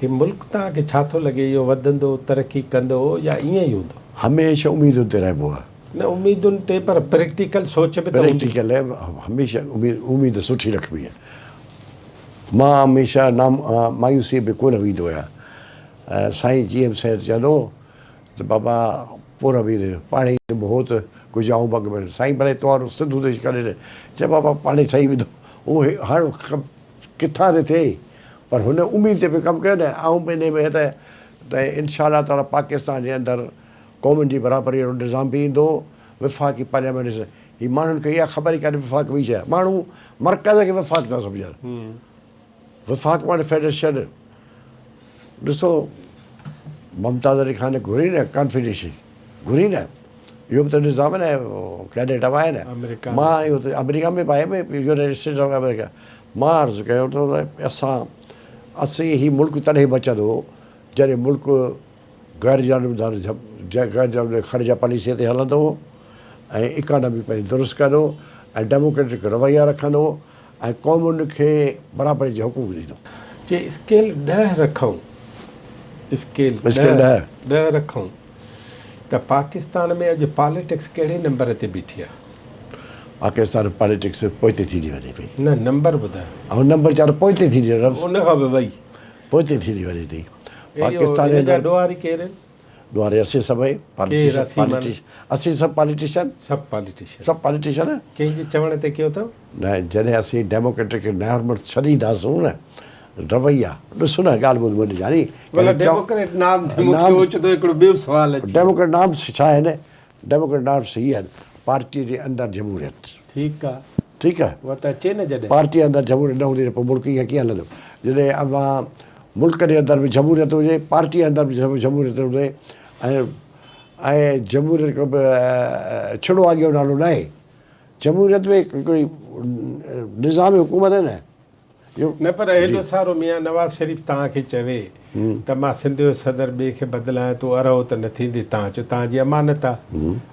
هي ملڪ توهان کي ڇا ٿو لڳي اهو وڌندو ترقي ڪندو يا ائين ئي هوندو؟ هميشه اميدن تي رهبو آ. نه اميدن تي پر پريڪٽيڪل سوچ به ته هوندي. پريڪٽيڪل هميشه اميد سٺي رکبي آ. مان هميشه مايوسيء ۾ ڪونه ويندو آهيان. سائين جي ايم سيد چوندو هو ته بابا پور به پاڻي به هو ته ڪجهه آئون به اڳ ۾ سائين ڀلي تو وارو سنڌو ديش ڪڏهن چي بابا پاڻي ٺهي ويندو اهو هاڻ ڪٿان ٿي ٿئي پر هن اميد تي به ڪم ڪيو نه آئون به انهي ۾ ته ته انشاء الله تعالي پاڪستان جي اندر قومن جي برابري وارو نظام به ايندو وفاقي پارليامينٽ هي ماڻهن کي اها خبر ئي ڪانهي وفاق به ڇا ماڻهو مرڪز کي وفاق ٿا سمجهن وفاق معني فيڊريشن ڏسو ممتاز علي خان گهري نه ڪانفيڊريشن گهري نه اهو به ته نظام نه ڪينيڊا ۾ آهي نه مان اهو ته آمريڪا ۾ به آهي يونائيٽيڊ اسٽيٽس آف آمريڪا مان عرض ڪيو ته اسان اسين هي ملڪ تڏهن بچندو جڏهن ملڪ غير جانبدار غير جانبدار خارجه پاليسيء تي هلندو ۽ اڪانامي پنهنجي درست ڪندو ۽ ڊيموڪريٽڪ رويا رکندو ۽ قومن کي برابري جي حقوق ڏيندو. جي اسڪيل ڏهه رکون اسڪيل ڏهه رکون ته پاڪستان ۾ اڄ پاليٽڪس ڪهڙي نمبر تي بيٺي آهي؟ پاڪستان ۾ پاليٽڪس پوئتي ٿيندي وڃي پئي. نه نمبر ٻڌايو. آئون نمبر چوان ته پوئتي ٿيندي وڃي. ان کان به وئي. پوئتي ٿيندي وڃي ٿي. پاڪستان ان جا ڏوهاري ڪير آهن؟ ڏوهاري اسين سڀئي اسين سڀ پاليٽيشن. سڀ پاليٽيشن. سڀ پاليٽيشن. ڪنهن جي چوڻ تي ڪيو اٿو؟ نه جڏهن اسين ڊيموڪريٽڪ نارمل ڇڏينداسون نه رويا ڏس نه ڳالهه ٻڌ منهنجي جاني. ڀلا ڊيموڪريٽ نام تي مون کي اوچتو هڪڙو ٻيو سوال اچي ويو. ڊيموڪريٽ نارمس ڇا آهن؟ ڊيموڪريٽ نارمس هي آهن پارٽي جي اندر جمهوريت. ٺيڪ آ. ٺيڪ آ. اها ته اچي نه جڏهن. پارٽي اندر جمهوريت نه هوندي ته پوء ملڪ ائين ڪيئن هلندو. جڏهن اوهان ملڪ جي اندر به جمهوريت هجي پارٽي اندر به جمهوريت هجي ۽ ۽ جمهوريت ڪو به ڇڙو آڳيو نالو ناهي. جمهوريت به هڪڙي نظام حڪومت آهي نه. نه پر ايڏو سارو ميان نواز شريف توهان کي چوي ته مان سنڌ جو صدر ٻئي کي بدلايان ٿو ارهو ته نه ٿيندي توهان چئو توهان جي امانت آ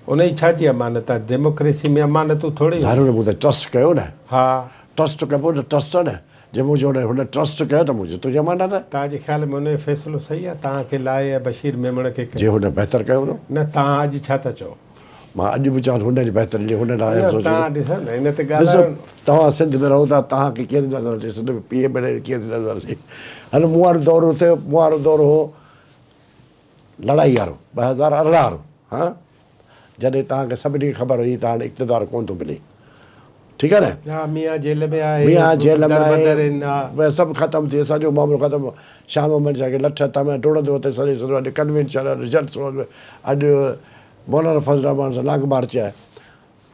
انهي ڇا جي امانت آ ڊيموڪريسي ۾ امانتون ٿوري ظاهر هن مون تي ٽرسٽ ڪيو نه. ها. ٽرسٽ ڪبو نه ٽرسٽ آ نه جي منهنجو هن هن ٽرسٽ ڪيو ته منهنجي تنهنجي امانت آ. توهان جي خيال ۾ انهي فيصلو صحيح آ توهان کي لائي ۽ بشير ميمڻ کي جي هن بهتر ڪيو هوندو. نه توهان اڄ ڇا ٿا چئو. مان اڄ به چوان ٿو هن جي بهتري لئي هن لاء نه سوچيو توهان ڏسو نه هن تي ڏسو ڳالهايو. توهان سنڌ ۾ رهو ٿا توهان کي ڪيئن ٿي نظر اچي سنڌ ۾ پي ايم ايل اي ڪيئن ٿي نظر اچي هل مون وارو دور اتي مون وارو دور هو لڙائي وارو 2018 وارو ها جڏهن توهان کي سڀني کي خبر هئي ته هاڻي اقتدار ڪونه ٿو ملي ٺيڪ آهي نه ها ميان جيل ۾ آهي ميان جيل ۾ آهي سڀ ختم ٿي سڄو معاملو ختم شاهه محمد شاهه کي لٺ هٿ ۾ ڊوڙندو اتي سڄي سنڌ اڄ ڪنوينشن اڄ جلسو اڄ مولانا فضل الرحمان سان لانگ مارچ آهي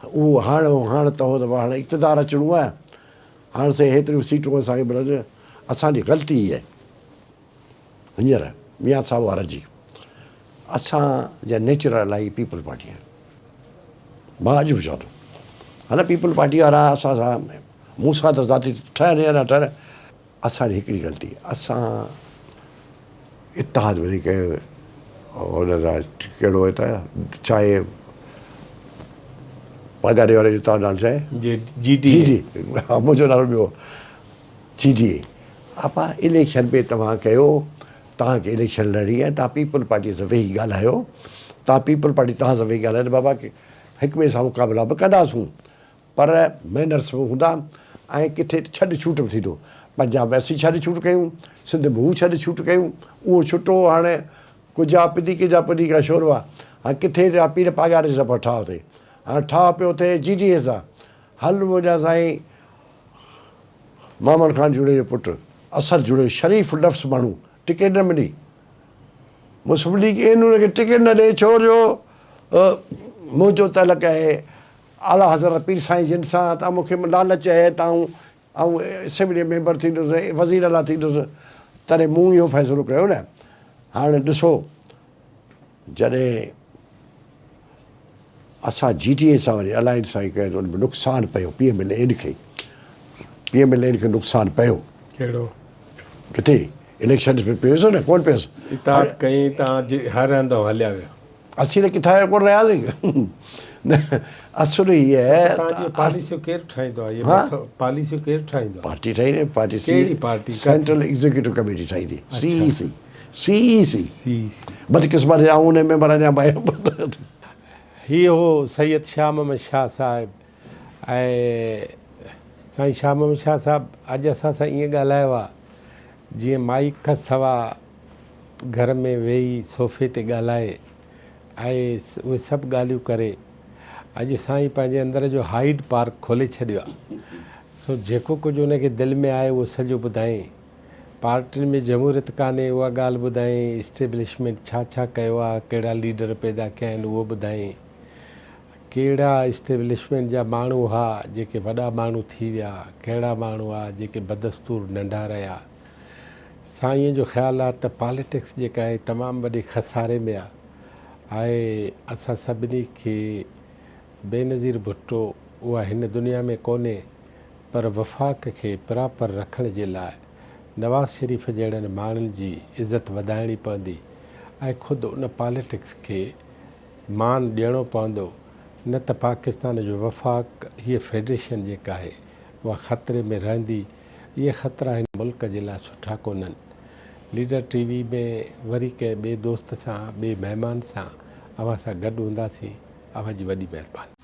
اهو هاڻ هاڻ ته هو ته هاڻ اقتدار اچڻو آهي هاڻ سائين هيتريون سيٽون اسان کي ملن اسان جي غلطي هي آهي هينئر ميان صاحب وارن جي اسان جا نيچرل الائي پيپلز پارٽي آهن مان اڄ به چوان ٿو هن پيپلز پارٽي وارا اسان سان مون سان ته ذاتي ٺهن يا نه ٺهن اسان جي هڪڙي غلطي اسان اتحاد وري ڪيو هن سان ڪهڙو اتحاد ڇا آهي پاڳاري واري جو تان نالو ڇا آهي جي جي ڊي جي ڊي ها منهنجو نالو ٻيو جي ڊي اي آپا اليڪشن به توهان ڪيو توهان کي اليڪشن لڙڻي آهي توهان پيپلز پارٽي سان ويهي ڳالهايو توهان پيپلز پارٽي توهان سان ويهي ڳالهائي ته بابا هڪ ٻئي سان مقابلا به ڪنداسون پر مينرس به هوندا ۽ ڪٿي ڇڏ ڇوٽ به ٿيندو. پنجاب ۾ اسين ڇڏ ڇوٽ ڪيون، سنڌ ۾ هو ڇڏ ڇوٽ ڪيون، اهو ڇٽو هاڻي ڪجا پدي ڪجا پدي ڪا شوروا. هاڻي ڪٿي رهيا پير پاڳاري سان پيو ٺاهه ٿئي. هاڻي ٺاهه پيو ٿئي جي ڊي اي سان. هل منهنجا سائين محمد خان جوڻيجو جو پٽ اصل جوڻيجو شريف النفس ماڻهو ٽڪيٽ نه ملي. مسلم ليگ اين ان کي ٽڪيٽ نه ڏئي ڇو جو منهنجو تعلق آهي اعليٰ حضرت پير سائين جن سان ته مون کي لالچ آهي ته آئون آئون اسيمبليء جو ميمبر ٿيندس ۽ وزير اعليٰ ٿيندس تڏهن مون اهو فيصلو ڪيو نه هاڻي ڏسو جڏهن اسان جي ٽي اي سان وڃي الائنس سائين ڪيو ته ان ۾ نقصان پيو پي ايم ايل اين کي پي ايم ايل اين کي نقصان پيو ڪهڙو ڪٿي اليڪشن ۾ پيس نه ڪون پيس اطاعت ڪئي تان هر هنڌ هليا ويا اسين ته ڪٿان ڪونه رهياسين. نه اصل هي ته توهان جون پاليسيون ڪير ٺاهيندو آهي؟ اهي پاليسيون ڪير ٺاهيندو آهي؟ پارٽي ٺاهيندي پارٽي سي ڪهڙي پارٽي؟ سينٽرل ايگزيڪيوٽو ڪميٽي ٺاهيندي سي اي سي سي اي سي بدقسمتي سان آئون ان ميمبر اڃا به آهيان. هي هو سيد شاهه محمد شاهه صاحب ۽ سائين شاهه محمد شاهه صاحب اڄ اسان سان ائين ڳالهايو آهي جيئن مائيڪ کان سوا گهر ۾ ويهي صوفي تي ڳالهائي ۽ اهي سڀ ڳالهيون ڪري اڄ سائين پنهنجي اندر جو هائيڊ پارڪ کولي ڇڏيو آهي سو جيڪو ڪجهه ان کي دل ۾ آهي اهو سڄو ٻڌائين پارٽين ۾ جمهوريت ڪانهي اها ڳالهه ٻڌائين اسٽيبلشمينٽ ڇا ڇا ڪيو آهي ڪهڙا ليڊر پيدا ڪيا آهن اهو ٻڌائين ڪهڙا اسٽيبلشمينٽ جا ماڻهو هئا جيڪي وڏا ماڻهو ٿي ويا ڪهڙا ماڻهو هئا جيڪي بدستور ننڍا رهيا سائينء جو خيال آ ته پاليٽڪس جيڪا آهي تمام وڏي خساري ۾ آ ۽ اسان سڀني کي بينظير ڀٽو اها هن دنيا ۾ ڪونهي پر وفاق کي پراپر رکڻ جي لاء نواز شريف جهڙن ماڻهن جي عزت وڌائڻي پوندي ۽ خود ان پاليٽڪس کي مان ڏيڻو پوندو نه ته پاڪستان جو وفاق هيء فيڊريشن جيڪا آهي اها خطري ۾ رهندي اهي خطرا هن ملڪ جي لاء سٺا ڪونهن. ليڊر ٽي وي ۾ وري ڪنهن ٻئي دوست سان ٻئي مهمان سان اوهان سان گڏ هونداسين. اوهان جي وڏي مهرباني.